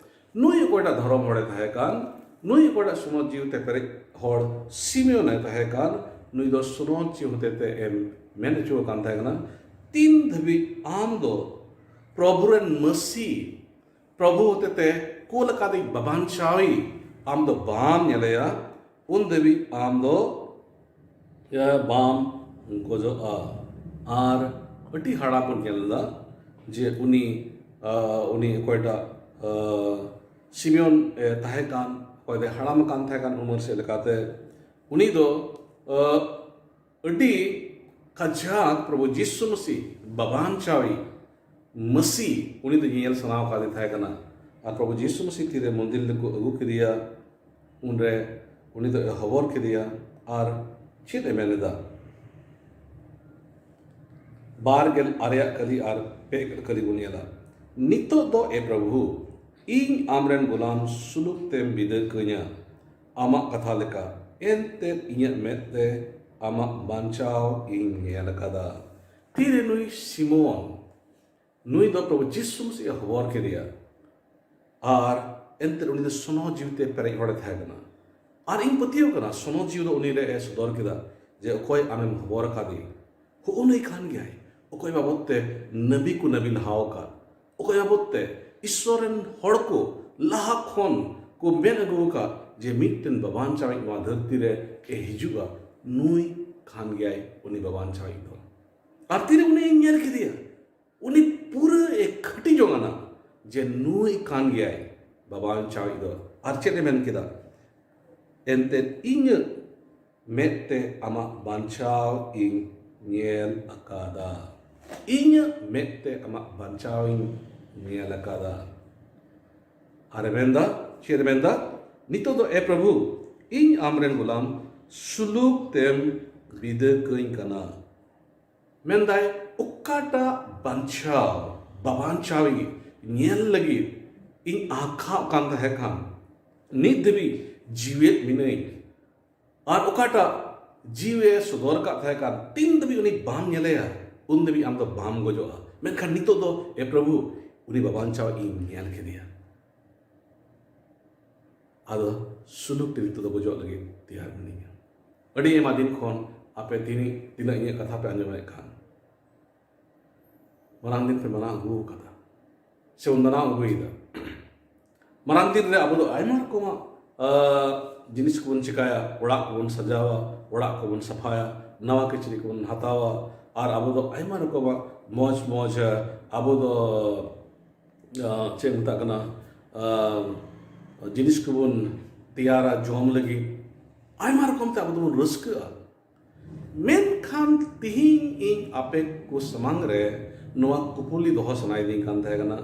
ᱱᱩᱭ ᱚᱠᱚᱭᱴᱟᱜ ᱫᱷᱚᱨᱚᱢ ᱦᱚᱲᱮ ᱛᱟᱦᱮᱸ ᱠᱟᱱ, ᱱᱩᱭ ᱚᱠᱚᱭᱴᱟᱜ ᱥᱚᱱᱚᱛ ᱡᱤᱣᱤ ᱛᱮ ᱯᱮᱨᱮᱡ ᱦᱚᱲ ᱥᱤᱢᱮᱚᱱᱮ ᱛᱟᱦᱮᱸ ᱠᱟᱱ, ᱱᱩᱭ ᱫᱚ ᱥᱚᱱᱚᱛ ᱡᱤᱣᱤ ᱦᱚᱛᱮᱛᱮ ᱮᱢ ᱢᱮᱱ ᱦᱚᱪᱚ ᱟᱠᱟᱱ ᱛᱟᱦᱮᱸ ᱠᱟᱱᱟ, ᱛᱤᱱ ᱫᱷᱟᱹᱵᱤᱡ ᱟᱢ ᱫᱚ ᱯᱨᱚᱵᱷᱩ ᱨᱮᱱ ᱢᱟᱹᱥᱤ, ᱯᱨᱚᱵᱷᱩ ᱦᱚᱛᱮᱛᱮ ᱠᱩᱞ ᱟᱠᱟᱫᱤᱡ ᱵᱟᱵᱟᱱᱪᱟᱣᱤ ᱟᱢ ᱫᱚ ᱵᱟᱢ ᱧᱮᱞᱮᱭᱟ, ᱩᱱ ᱫᱷᱟᱹᱵᱤᱡ ᱟᱢ ᱫᱚ ᱮ, ᱵᱟᱢ ᱜᱚᱡᱚᱜᱼᱟ᱾ ᱟᱨ ᱟᱹᱰᱤ ᱦᱟᱲᱟ ᱵᱚᱱ ᱧᱮᱞ ᱮᱫᱟ ᱡᱮ ᱩᱱᱤ, ᱟ, ᱩᱱᱤ ᱚᱠᱚᱭᱴᱟᱜ, ᱟ, ᱥᱤᱢᱮᱭᱚᱱ ᱮ ᱛᱟᱦᱮᱸ ᱠᱟᱱ, ᱚᱠᱚᱭ ᱫᱚᱭ ᱦᱟᱲᱟᱢ ᱟᱠᱟᱱ ᱛᱟᱦᱮᱸ ᱠᱟᱱ ᱩᱢᱮᱨ ᱥᱮᱫ ᱞᱮᱠᱟᱛᱮ, ᱩᱱᱤ ᱫᱚ, ᱟ, ᱟᱹᱰᱤ ᱠᱟᱡᱟᱠ ᱯᱨᱚᱵᱷᱩ ᱡᱤᱥᱩ ᱢᱟᱹᱥᱤ ᱵᱟᱵᱟᱱᱪᱟᱣᱤ ᱢᱟᱹᱥᱤ ᱩᱱᱤ ᱫᱚ ᱧᱮᱧᱮᱞ ᱥᱟᱱᱟᱣ ᱟᱠᱟᱫᱮ ᱛᱟᱦᱮᱸ ᱠᱟᱱᱟ᱾ ᱟᱨ ᱯᱨᱚᱵᱷᱩ ᱡᱤᱥᱩ ᱢᱟᱹᱥᱤ ᱛᱤᱨᱮ ᱢᱚᱱᱫᱤᱨ ᱨᱮᱠᱚ ᱟᱹᱜᱩ ᱠᱮᱫᱮᱭᱟ, ᱩᱱᱨᱮ ᱩᱱᱤ ᱫᱚ ᱦᱚᱵᱚᱨ ᱠᱮᱫᱮᱭᱟ᱾ ᱟᱨ ᱪᱮᱫ ᱮ ᱢᱮᱱ ᱮᱫᱟ? ᱵᱟᱨ ᱜᱮᱞ ᱟᱨᱮᱭᱟᱜ ᱠᱟᱹᱞᱤ ᱟᱨ ᱯᱮ ᱜᱮᱞ ᱠᱟᱹᱞᱤ ᱵᱚᱱ ᱧᱮᱞᱟ, ᱱᱤᱛᱚᱜ ᱫᱚ ᱮ ᱯᱨᱚᱵᱷᱩ, ᱤᱧ ᱟᱢᱨᱮᱱ ᱜᱳᱞᱟᱢ ᱥᱩᱞᱩᱠ ᱛᱮᱢ ᱵᱤᱫᱟᱹ ᱠᱟᱹᱧᱟ, ᱟᱢᱟᱜ ᱠᱟᱛᱷᱟ ᱞᱮᱠᱟ, ᱮᱱᱛᱮᱫ ᱤᱧᱟᱹᱜ ᱢᱮᱫ ᱛᱮ ᱟᱢᱟᱜ ᱵᱟᱧᱪᱟᱣ ᱤᱧ ᱧᱮᱞ ᱟᱠᱟᱫᱟ᱾ ᱛᱤᱨᱮ ᱱᱩᱭ ᱥᱤᱢᱚᱱ, ᱱᱩᱭ ᱫᱚ ᱯᱨᱚᱵᱷᱩ ᱡᱤᱥᱩ ᱢᱟᱹᱥᱤ ᱮ ᱦᱚᱵᱚᱨ ᱠᱮᱫᱮᱭᱟ, ᱟᱨ ᱮᱱᱛᱮᱫ ᱩᱱᱤ ᱫᱚ ᱥᱚᱱᱚᱦᱚ ᱡᱤᱣᱤ ᱛᱮ ᱯᱮᱨᱮᱡ ᱦᱚᱲᱮ ᱛᱟᱦᱮᱸ ᱠᱟᱱᱟ᱾ ᱟᱨ ᱤᱧ ᱯᱟᱹᱛᱭᱟᱹᱣ ᱠᱟᱱᱟ ᱥᱚᱱᱚᱦᱚ ᱡᱤᱣᱤ ᱫᱚ ᱩᱱᱤ ᱨᱮ ᱮ ᱥᱚᱫᱚᱨ ᱠᱮᱫᱟ ᱡᱮ ᱚᱠᱚᱭ ᱟᱢᱮᱢ ᱦᱚᱵᱚᱨ ᱟᱠᱟᱫᱮ, ᱦᱚᱸᱜᱼᱚ ᱱᱩᱭ ᱠᱟᱱ ᱜᱮᱭᱟᱭ ᱚᱠᱚᱭ ᱵᱟᱵᱚᱫ ᱛᱮ ᱱᱟᱹᱵᱤ ᱠᱚ ᱱᱟᱹᱵᱤ ᱞᱟᱦᱟᱣ ᱟᱠᱟᱫ, ᱚᱠᱚᱭ ᱵᱟᱵᱚᱫ ᱛᱮ ᱤᱥᱥᱚᱨ ᱨᱮᱱ ᱦᱚᱲ ᱠᱚ ᱞᱟᱦᱟ ᱠᱷᱚᱱ ᱠᱚ ᱢᱮᱱ ᱟᱹᱜᱩ ᱟᱠᱟᱫ ᱡᱮ ᱢᱤᱫᱴᱮᱱ ᱵᱟᱵᱟᱱᱪᱟᱣᱤᱡ ᱱᱚᱣᱟ ᱫᱷᱟᱹᱨᱛᱤ ᱨᱮ ᱮ ᱦᱤᱡᱩᱜᱼᱟ, ᱱᱩᱭ ᱠᱟᱱ ᱜᱮᱭᱟᱭ ᱩᱱᱤ ᱵᱟᱵᱟᱱᱪᱟᱣᱤᱡ ᱫᱚ᱾ ᱟᱨ ᱛᱤᱨᱮ ᱩᱱᱤᱧ ᱧᱮᱞ ᱠᱮᱫᱮᱭᱟ, ᱩᱱᱤ ᱯᱩᱨᱟᱹ ᱮ ᱠᱷᱟᱹᱴᱤ ᱡᱚᱝ ᱟᱱᱟ ᱡᱮ ᱱᱩᱭ ᱠᱟᱱ ᱜᱮᱭᱟᱭ ᱵᱟᱵᱟᱱᱪᱟᱣᱤᱡ ᱫᱚ᱾ ᱟᱨ ᱪᱮᱫ ᱮ ᱢᱮᱱ ᱠᱮᱫᱟ? ᱮᱱᱛᱮᱫ ᱤᱧᱟᱹᱜ ᱢᱮᱫ ᱛᱮ ᱟᱢᱟᱜ ᱵᱟᱧᱪᱟᱣ ᱤᱧ ᱧᱮᱞ ᱟᱠᱟᱫᱟ᱾ ᱤᱧᱟᱹᱜ ᱢᱮᱫ ᱛᱮ ᱟᱢᱟᱜ ᱵᱟᱧᱪᱟᱣ ᱤᱧ ᱧᱮᱞ ᱟᱠᱟᱫᱟ᱾ ᱟᱨᱮ ᱢᱮᱱᱫᱟ, ᱪᱮᱫ ᱮ ᱢᱮᱱᱫᱟ? ᱱᱤᱛᱚᱜ ᱫᱚ ᱮ ᱯᱨᱚᱵᱷᱩ, ᱤᱧ ᱟᱢᱨᱮᱱ ᱜᱳᱞᱟᱢ ᱥᱩᱞᱩᱠ ᱛᱮᱢ ᱵᱤᱫᱟᱹ ᱠᱟᱹᱧ ᱠᱟᱱᱟ᱾ ᱢᱮᱱᱫᱟᱭ, ᱚᱠᱟᱴᱟᱜ ᱵᱟᱧᱪᱟᱣ, ᱵᱟᱵᱟᱧᱪᱟᱣᱤ ᱧᱮᱞ ᱞᱟᱹᱜᱤᱫ ᱤᱧ ᱟᱸᱠᱷᱟᱣ ᱠᱟᱱ ᱛᱟᱦᱮᱸ ᱠᱟᱱ, ᱱᱤᱛ ᱫᱷᱟᱹᱵᱤᱡ ᱡᱤᱣᱮᱫ ᱢᱤᱱᱟᱹᱧ, ᱟᱨ ᱚᱠᱟᱴᱟᱜ ᱡᱤᱣᱮ ᱥᱚᱫᱚᱨ ᱠᱟᱜ ᱛᱟᱦᱮᱸ ᱠᱟᱱ, ᱛᱤᱱ ᱫᱷᱟᱹᱵᱤᱡ ᱩᱱᱤ ᱵᱟᱢ ᱧᱮᱞᱮᱭᱟ, ᱩᱱ ᱫᱷᱟᱹᱵᱤᱡ ᱟᱢ ᱫᱚ ᱵᱟᱢ ᱜᱚᱡᱚᱜᱼᱟ᱾ ᱢᱮᱱᱠᱷᱟᱱ ᱱᱤᱛᱚᱜ ᱫᱚ, ᱮ ᱯᱨᱚᱵᱷᱩ, ᱩᱱᱤ ᱵᱟᱵᱟᱧᱪᱟᱣ ᱤᱧ ᱧᱮᱞ ᱠᱮᱫᱮᱭᱟ᱾ ᱟᱫᱚ ᱥᱩᱞᱩᱠ ᱛᱮ ᱱᱤᱛᱚᱜ ᱫᱚ ᱜᱚᱡᱚᱜ ᱞᱟᱹᱜᱤᱫ ᱛᱮᱭᱟᱨ ᱢᱤᱱᱟᱹᱧᱟ᱾ ᱟᱹᱰᱤ ᱟᱭᱢᱟ ᱫᱤᱱ ᱠᱷᱚᱱ ᱟᱯᱮ ᱛᱤᱱᱤ-, ᱛᱤᱱᱟᱹᱜ ᱤᱧᱟᱹᱜ ᱠᱟᱛᱷᱟ ᱯᱮ ᱟᱸᱡᱚᱢᱮᱫ ᱠᱷᱟᱱ, ᱢᱟᱨᱟᱝ ᱫᱤᱱ ᱯᱮ ᱢᱟᱱᱟᱣ ᱟᱹᱜᱩ ᱟᱠᱟᱫᱟ ᱥᱮ ᱵᱚᱱ ᱢᱟᱱᱟᱣ ᱟᱹᱜᱩᱭᱮᱫᱟ᱾ ᱢᱟᱨᱟᱝ ᱫᱤᱱ ᱨᱮ ᱟᱵᱚ ᱫᱚ ᱟᱭᱢᱟ ᱨᱚᱠᱚᱢᱟᱜ ᱟᱨ ᱡᱤᱱᱤᱥ ᱠᱚᱵᱚᱱ ᱪᱤᱠᱟᱹᱭᱟ, ᱚᱲᱟᱜ ᱠᱚᱵᱚᱱ ᱥᱟᱡᱟᱣᱟ, ᱚᱲᱟᱜ ᱠᱚᱵᱚᱱ ᱥᱟᱯᱷᱟᱭᱟ, ᱱᱟᱣᱟ ᱠᱤᱪᱨᱤᱡ ᱠᱚᱵᱚᱱ ᱦᱟᱛᱟᱣᱟ, ᱟᱨ ᱟᱵᱚ ᱫᱚ ᱟᱭᱢᱟ ᱨᱚᱠᱚᱢᱟᱜ ᱢᱚᱡᱽ ᱢᱚᱡᱽ ᱟᱵᱚ ᱫᱚ, ᱟᱸ, ᱪᱮᱫ ᱢᱮᱛᱟᱜ ᱠᱟᱱᱟ, ᱟᱸ, ᱡᱤᱱᱤᱥ ᱠᱚᱵᱚᱱ ᱛᱮᱭᱟᱨᱟ ᱡᱚᱢ ᱞᱟᱹᱜᱤᱫ, ᱟᱭᱢᱟ ᱨᱚᱠᱚᱢ ᱛᱮ ᱟᱵᱚ ᱫᱚᱵᱚᱱ ᱨᱟᱹᱥᱠᱟᱹᱜᱼᱟ᱾ ᱢᱮᱱᱠᱷᱟᱱ ᱛᱤᱦᱤᱧ ᱤᱧ ᱟᱯᱮ ᱠᱚ ᱥᱟᱢᱟᱝ ᱨᱮ ᱱᱚᱣᱟ ᱠᱩᱯᱩᱞᱤ ᱫᱚᱦᱚ ᱥᱟᱱᱟᱭᱮᱫᱤᱧ ᱠᱟᱱ ᱛᱟᱦᱮᱸ ᱠᱟᱱᱟ,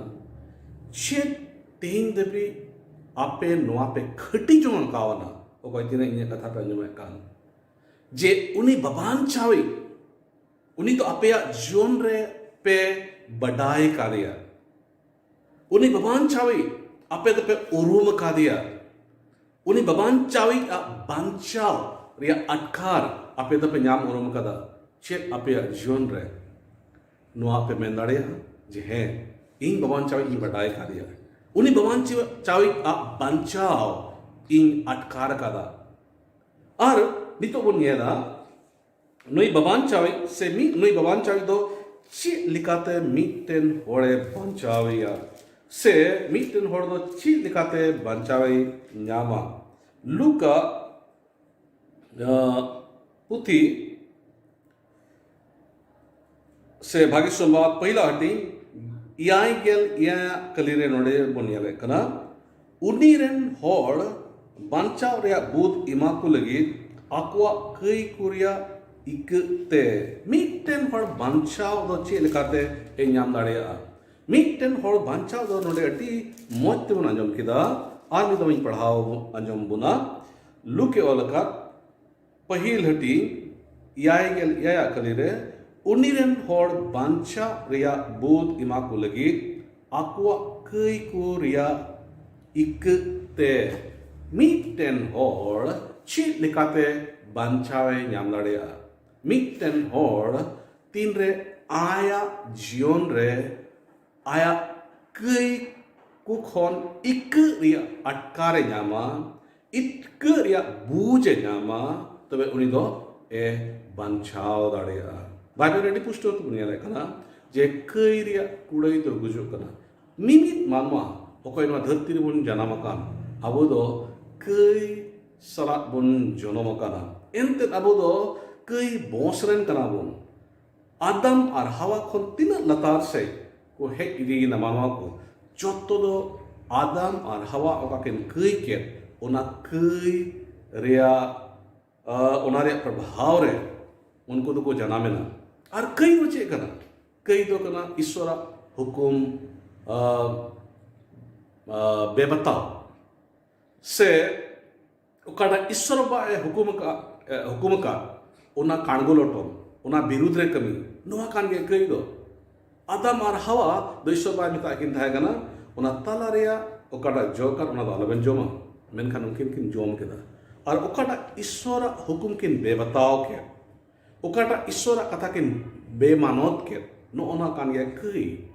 ᱪᱮᱫ ᱛᱤᱦᱤᱧ ᱫᱷᱟᱹᱵᱤᱡ ᱟᱯᱮ ᱱᱚᱣᱟ ᱯᱮ ᱠᱷᱟᱹᱴᱤ ᱡᱚᱝ ᱠᱟᱣᱱᱟ? ᱚᱠᱚᱭ ᱛᱤᱱᱟᱹᱜ ᱤᱧᱟᱹᱜ ᱠᱟᱛᱷᱟ ᱯᱮ ᱟᱸᱡᱚᱢᱮᱫ ᱠᱟᱱ, ᱡᱮ ᱩᱱᱤ ᱵᱟᱵᱟᱱᱪᱟᱣᱤᱡ, ᱩᱱᱤ ᱫᱚ ᱟᱯᱮᱭᱟᱜ ᱡᱤᱭᱚᱱ ᱨᱮ ᱯᱮ ᱵᱟᱰᱟᱭ ᱠᱟᱫᱮᱭᱟ, ᱩᱱᱤ ᱵᱟᱵᱟᱱᱪᱟᱣᱤᱡ ᱟᱯᱮ ᱫᱚᱯᱮ ᱩᱨᱩᱢ ᱟᱠᱟᱫᱮᱭᱟ, ᱩᱱᱤ ᱵᱟᱵᱟᱱᱪᱟᱣᱤᱡ ᱟᱜ ᱵᱟᱧᱪᱟᱣ ᱨᱮᱭᱟᱜ ᱟᱴᱠᱟᱨ ᱟᱯᱮ ᱫᱚᱯᱮ ᱧᱟᱢ ᱩᱨᱩᱢ ᱟᱠᱟᱫᱟ᱾ ᱪᱮᱫ ᱟᱯᱮᱭᱟᱜ ᱡᱤᱭᱚᱱ ᱨᱮ ᱱᱚᱣᱟ ᱯᱮ ᱢᱮᱱ ᱫᱟᱲᱮᱭᱟᱜᱼᱟ ᱡᱮ, "ᱦᱮᱸ, ᱤᱧ ᱵᱟᱵᱟᱱᱪᱟᱣᱤᱡ ᱤᱧ ᱵᱟᱰᱟᱭ ᱠᱟᱫᱮᱭᱟ, ᱩᱱᱤ ᱵᱟᱵᱟᱱᱪᱟᱣᱤᱡ ᱟᱜ ᱵᱟᱧᱪᱟᱣ ᱤᱧ ᱟᱴᱠᱟᱨ ᱟᱠᱟᱫᱟ"? ᱟᱨ ᱱᱤᱛᱚᱜ ᱵᱚᱱ ᱧᱮᱞᱟ, ᱱᱩᱭ ᱵᱟᱵᱟᱱᱪᱟᱣᱤᱡ ᱥᱮ ᱢᱤᱫ, ᱱᱩᱭ ᱵᱟᱵᱟᱱᱪᱟᱣᱤᱡ ᱫᱚ ᱪᱮᱫ ᱞᱮᱠᱟᱛᱮ ᱢᱤᱫᱴᱮᱱ ᱦᱚᱲᱮ ᱵᱟᱧᱪᱟᱣᱮᱭᱟ, ᱥᱮ ᱢᱤᱫᱴᱮᱱ ᱦᱚᱲ ᱫᱚ ᱪᱮᱫ ᱞᱮᱠᱟᱛᱮ ᱵᱟᱧᱪᱟᱣᱮ ᱧᱟᱢᱟ? ᱞᱩᱠᱟ, ᱟᱸ, ᱯᱩᱛᱷᱤ ᱥᱮ ᱵᱷᱟᱹᱜᱤ ᱥᱚᱢᱵᱟᱫ ᱯᱟᱹᱦᱤᱞᱟ ᱦᱟᱹᱴᱤᱧ ᱮᱭᱟᱭ ᱜᱮᱞ ᱮᱭᱟᱭ ᱟᱜ ᱠᱟᱹᱞᱤ ᱨᱮ ᱱᱚᱰᱮ ᱵᱚᱱ ᱧᱮᱞᱮᱫ ᱠᱟᱱᱟ, ᱩᱱᱤ ᱨᱮᱱ ᱦᱚᱲ ᱵᱟᱧᱪᱟᱣ ᱨᱮᱭᱟᱜ ᱵᱩᱫ ᱮᱢᱟ ᱠᱚ ᱞᱟᱹᱜᱤᱫ ᱟᱠᱚᱣᱟᱜ ᱠᱟᱹᱭ ᱠᱚ ᱨᱮᱭᱟᱜ ᱤᱠᱟᱹᱜ ᱛᱮ᱾ ᱢᱤᱫᱴᱮᱱ ᱦᱚᱲ ᱵᱟᱧᱪᱟᱣ ᱫᱚ ᱪᱮᱫ ᱞᱮᱠᱟᱛᱮ ᱮ ᱧᱟᱢ ᱫᱟᱲᱮᱭᱟᱜᱼᱟ? ᱢᱤᱫᱴᱮᱱ ᱦᱚᱲ ᱵᱟᱧᱪᱟᱣ ᱫᱚ ᱱᱚᱰᱮ ᱟᱹᱰᱤ ᱢᱚᱡᱽ ᱛᱮᱵᱚᱱ ᱟᱸᱡᱚᱢ ᱠᱮᱫᱟ᱾ ᱟᱨ ᱢᱤᱫ ᱫᱚᱢ ᱤᱧ ᱯᱟᱲᱦᱟᱣ ᱟᱸᱡᱚᱢ ᱵᱚᱱᱟ᱾ ᱞᱩᱠᱮ ᱚᱞ ᱟᱠᱟᱫ ᱯᱟᱹᱦᱤᱞ ᱦᱟᱹᱴᱤᱧ ᱮᱭᱟᱭ ᱜᱮᱞ ᱮᱭᱟᱭ ᱟᱜ ᱠᱟᱹᱞᱤ ᱨᱮ, ᱩᱱᱤ ᱨᱮᱱ ᱦᱚᱲ ᱵᱟᱧᱪᱟᱣ ᱨᱮᱭᱟᱜ ᱵᱩᱫ ᱮᱢᱟ ᱠᱚ ᱞᱟᱹᱜᱤᱫ ᱟᱠᱚᱣᱟᱜ ᱠᱟᱹᱭ ᱠᱚ ᱨᱮᱭᱟᱜ ᱤᱠᱟᱹᱜ ᱛᱮ ᱢᱤᱫᱴᱮᱱ ᱦᱚᱲ ᱪᱮᱫ ᱞᱮᱠᱟᱛᱮ ᱵᱟᱧᱪᱟᱣ ᱮ ᱧᱟᱢ ᱫᱟᱲᱮᱭᱟᱜᱼᱟ? ᱢᱤᱫᱴᱮᱱ ᱦᱚᱲ ᱛᱤᱱᱨᱮ ᱟᱭᱟᱜ ᱡᱤᱭᱚᱱ ᱨᱮ ᱟᱭᱟᱜ ᱠᱟᱹᱭ ᱠᱚ ᱠᱷᱚᱱ ᱤᱠᱟᱹᱜ ᱨᱮᱭᱟᱜ ᱟᱴᱠᱟᱨᱮ ᱧᱟᱢᱟ, ᱤᱠᱟᱹᱜ ᱨᱮᱭᱟᱜ ᱵᱩᱡᱽ ᱮ ᱧᱟᱢᱟ, ᱛᱚᱵᱮ ᱩᱱᱤ ᱫᱚ ᱮ ᱵᱟᱧᱪᱟᱣ ᱫᱟᱲᱮᱭᱟᱜᱼᱟ᱾ ᱵᱟᱭᱵᱮᱞ ᱨᱮ ᱟᱹᱰᱤ ᱯᱩᱥᱴᱟᱹᱣ ᱛᱮᱵᱚᱱ ᱧᱮᱞᱮᱫ ᱠᱟᱱᱟ ᱡᱮ ᱠᱟᱹᱭ ᱨᱮᱭᱟᱜ ᱠᱩᱲᱟᱹᱭ ᱫᱚ ᱜᱩᱡᱩᱜ ᱠᱟᱱᱟ᱾ ᱢᱤᱢᱤᱫ ᱢᱟᱱᱣᱟ ᱚᱠᱚᱭ ᱱᱚᱣᱟ ᱫᱷᱟᱹᱨᱛᱤ ᱨᱮᱵᱚᱱ ᱡᱟᱱᱟᱢ ᱟᱠᱟᱱ, ᱟᱵᱚ ᱫᱚ ᱠᱟᱹᱭ ᱥᱟᱞᱟᱜ ᱵᱚᱱ ᱡᱚᱱᱚᱢ ᱟᱠᱟᱱᱟ᱾ ᱮᱱᱛᱮᱫ ᱟᱵᱚ ᱫᱚ ᱠᱟᱹᱭ ᱵᱚᱸᱥ ᱨᱮᱱ ᱠᱟᱱᱟ ᱵᱚᱱ᱾ ᱟᱫᱟᱢ ᱟᱨ ᱦᱟᱣᱟ ᱠᱷᱚᱱ ᱛᱤᱱᱟᱹᱜ ᱞᱟᱛᱟᱨ ᱥᱮᱫ ᱠᱚ ᱦᱮᱡ ᱤᱫᱤᱭᱮᱱᱟ ᱢᱟᱱᱣᱟ ᱠᱚ, ᱡᱚᱛᱚ ᱫᱚ ᱟᱫᱟᱢ ᱟᱨ ᱦᱟᱣᱟ ᱚᱠᱟ ᱠᱤᱱ ᱠᱟᱹᱭ ᱠᱮᱫ, ᱚᱱᱟ ᱠᱟᱹᱭ ᱨᱮᱭᱟᱜ, ᱟ, ᱚᱱᱟ ᱨᱮᱭᱟᱜ ᱯᱨᱚᱵᱷᱟᱣ ᱨᱮ ᱩᱱᱠᱩ ᱫᱚᱠᱚ ᱡᱟᱱᱟᱢᱮᱱᱟ᱾ ᱟᱨ ᱠᱟᱹᱭ ᱫᱚ ᱪᱮᱫ ᱠᱟᱱᱟ? ᱠᱟᱹᱭ ᱫᱚ ᱠᱟᱱᱟ ᱤᱥᱚᱨᱟᱜ ᱦᱩᱠᱩᱢ, ᱟ, ᱟ, ᱵᱮᱵᱟᱛᱟᱣ ᱥᱮ ᱚᱠᱟᱴᱟᱜ ᱤᱥᱚᱨ ᱵᱟᱵᱟ ᱮ ᱦᱩᱠᱩᱢ ᱟᱠᱟᱫ, ᱮ, ᱦᱩᱠᱩᱢ ᱟᱠᱟᱫ, ᱚᱱᱟ ᱠᱟᱬᱜᱚ ᱞᱚᱴᱚᱢ, ᱚᱱᱟ ᱵᱤᱨᱩᱫᱽ ᱨᱮ ᱠᱟᱹᱢᱤ, ᱱᱚᱣᱟ ᱠᱟᱱ ᱜᱮᱭᱟ ᱠᱟᱹᱭ ᱫᱚ᱾ ᱟᱫᱟᱢ ᱟᱨ ᱦᱟᱣᱟ ᱫᱚ ᱤᱥᱚᱨ ᱵᱟᱵᱟᱭ ᱢᱮᱛᱟᱜ ᱠᱤᱱ ᱛᱟᱦᱮᱸ ᱠᱟᱱᱟ, ᱚᱱᱟ ᱛᱟᱞᱟ ᱨᱮᱭᱟᱜ ᱚᱠᱟᱴᱟᱜ ᱡᱚ ᱠᱟᱱ, ᱚᱱᱟ ᱫᱚ ᱟᱞᱚᱵᱮᱱ ᱡᱚᱢᱟ᱾ ᱢᱮᱱᱠᱷᱟᱱ ᱩᱱᱠᱤᱱ ᱠᱤᱱ ᱡᱚᱢ ᱠᱮᱫᱟ᱾ ᱟᱨ ᱚᱠᱟᱴᱟᱜ ᱤᱥᱚᱨᱟᱜ ᱦᱩᱠᱩᱢ ᱠᱤᱱ ᱵᱮᱵᱟᱛᱟᱣ ᱠᱮᱫ, ᱚᱠᱟᱴᱟᱜ ᱤᱥᱚᱨᱟᱜ ᱠᱟᱛᱷᱟ ᱠᱤᱱ ᱵᱮᱢᱟᱱᱚᱛ ᱠᱮᱫ, ᱱᱚᱜᱼᱚ ᱱᱚᱣᱟ ᱠᱟᱱ ᱜᱮᱭᱟ ᱠᱟᱹᱭ᱾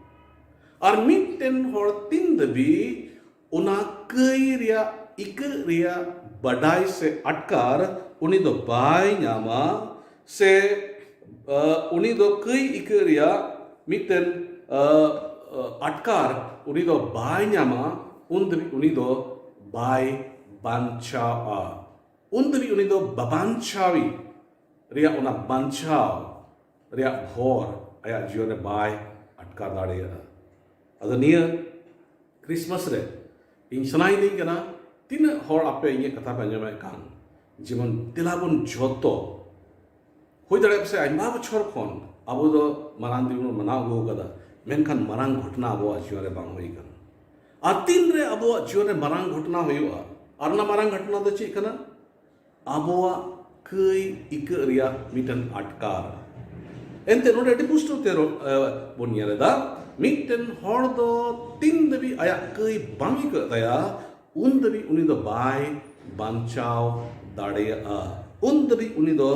ᱟᱨ ᱢᱤᱫᱴᱮᱱ ᱦᱚᱲ ᱛᱤᱱ ᱫᱷᱟᱹᱵᱤᱡ ᱚᱱᱟ ᱠᱟᱹᱭ ᱨᱮᱭᱟᱜ, ᱤᱠᱟᱹᱜ ᱨᱮᱭᱟᱜ ᱵᱟᱰᱟᱭ ᱥᱮ ᱟᱴᱠᱟᱨ ᱩᱱᱤ ᱫᱚ ᱵᱟᱭ ᱧᱟᱢᱟ, ᱥᱮ, ᱟ, ᱩᱱᱤ ᱫᱚ ᱠᱟᱹᱭ ᱤᱠᱟᱹᱜ ᱨᱮᱭᱟᱜ ᱢᱤᱫᱴᱮᱱ, ᱟ, ᱟ, ᱟᱴᱠᱟᱨ ᱩᱱᱤ ᱫᱚ ᱵᱟᱭ ᱧᱟᱢᱟ, ᱩᱱ ᱫᱷᱟᱹᱵᱤᱡ ᱩᱱᱤ ᱫᱚ ᱵᱟᱭ ᱵᱟᱧᱪᱟᱣᱟ᱾ ᱩᱱ ᱫᱷᱟᱹᱵᱤᱡ ᱩᱱᱤ ᱫᱚ ᱵᱟᱵᱟᱧᱪᱟᱣᱤ ᱨᱮᱭᱟᱜ ᱚᱱᱟ ᱵᱟᱧᱪᱟᱣ ᱨᱮᱭᱟᱜ ᱵᱷᱚᱨ ᱟᱭᱟᱜ ᱡᱤᱭᱚᱱ ᱨᱮ ᱵᱟᱭ ᱟᱴᱠᱟᱨ ᱫᱟᱲᱮᱭᱟᱜᱼᱟ᱾ ᱟᱫᱚ ᱱᱤᱭᱟᱹ ᱠᱨᱤᱥᱢᱟᱥ ᱨᱮ ᱤᱧ ᱥᱟᱱᱟᱭᱤᱫᱤᱧ ᱠᱟᱱᱟ, ᱛᱤᱱᱟᱹᱜ ᱦᱚᱲ ᱟᱯᱮ ᱤᱧᱟᱹᱜ ᱠᱟᱛᱷᱟ ᱯᱮ ᱟᱸᱡᱚᱢᱮᱫ ᱠᱟᱱ, ᱡᱮᱢᱚᱱ ᱫᱮᱞᱟ ᱵᱚᱱ ᱡᱚᱛᱚ, ᱦᱩᱭ ᱫᱟᱲᱮᱭᱟᱜᱼᱟ ᱯᱟᱥᱮ ᱟᱭᱢᱟ ᱵᱚᱪᱷᱚᱨ ᱠᱷᱚᱱ ᱟᱵᱚ ᱫᱚ ᱢᱟᱨᱟᱝ ᱫᱤᱱ ᱵᱚᱱ ᱢᱟᱱᱟᱣ ᱟᱹᱜᱩ ᱟᱠᱟᱫᱟ, ᱢᱮᱱᱠᱷᱟᱱ ᱢᱟᱨᱟᱝ ᱜᱷᱚᱴᱚᱱᱟ ᱟᱵᱚᱣᱟᱜ ᱡᱤᱭᱚᱱ ᱨᱮ ᱵᱟᱝ ᱦᱩᱭ ᱟᱠᱟᱱᱟ᱾ ᱟᱨ ᱛᱤᱱ ᱨᱮ ᱟᱵᱚᱣᱟᱜ ᱡᱤᱭᱚᱱ ᱨᱮ ᱢᱟᱨᱟᱝ ᱜᱷᱚᱴᱚᱱᱟ ᱦᱩᱭᱩᱜᱼᱟ, ᱟᱨ ᱚᱱᱟ ᱢᱟᱨᱟᱝ ᱜᱷᱚᱴᱚᱱᱟ ᱫᱚ ᱪᱮᱫ ᱠᱟᱱᱟ? ᱟᱵᱚᱣᱟᱜ ᱠᱟᱹᱭ ᱤᱠᱟᱹᱜ ᱨᱮᱭᱟᱜ ᱢᱤᱫᱴᱮᱱ ᱟᱴᱠᱟᱨ᱾ ᱮᱱᱛᱮ ᱱᱚᱰᱮ ᱟᱹᱰᱤ ᱯᱩᱥᱴᱟᱹᱣ ᱛᱮ ᱨᱚ-, ᱮ, ᱵᱚᱱ ᱧᱮᱞ ᱮᱫᱟ, ᱢᱤᱫᱴᱮᱱ ᱦᱚᱲ ᱫᱚ ᱛᱤᱱ ᱫᱷᱟᱹᱵᱤᱡ ᱟᱭᱟᱜ ᱠᱟᱹᱭ ᱵᱟᱝ ᱤᱠᱟᱹᱜ ᱛᱟᱭᱟ, ᱩᱱ ᱫᱷᱟᱹᱵᱤᱡ ᱩᱱᱤ ᱫᱚ ᱵᱟᱭ ᱵᱟᱧᱪᱟᱣ ᱫᱟᱲᱮᱭᱟᱜᱼᱟ᱾ ᱩᱱ ᱫᱷᱟᱹᱵᱤᱡ ᱩᱱᱤ ᱫᱚ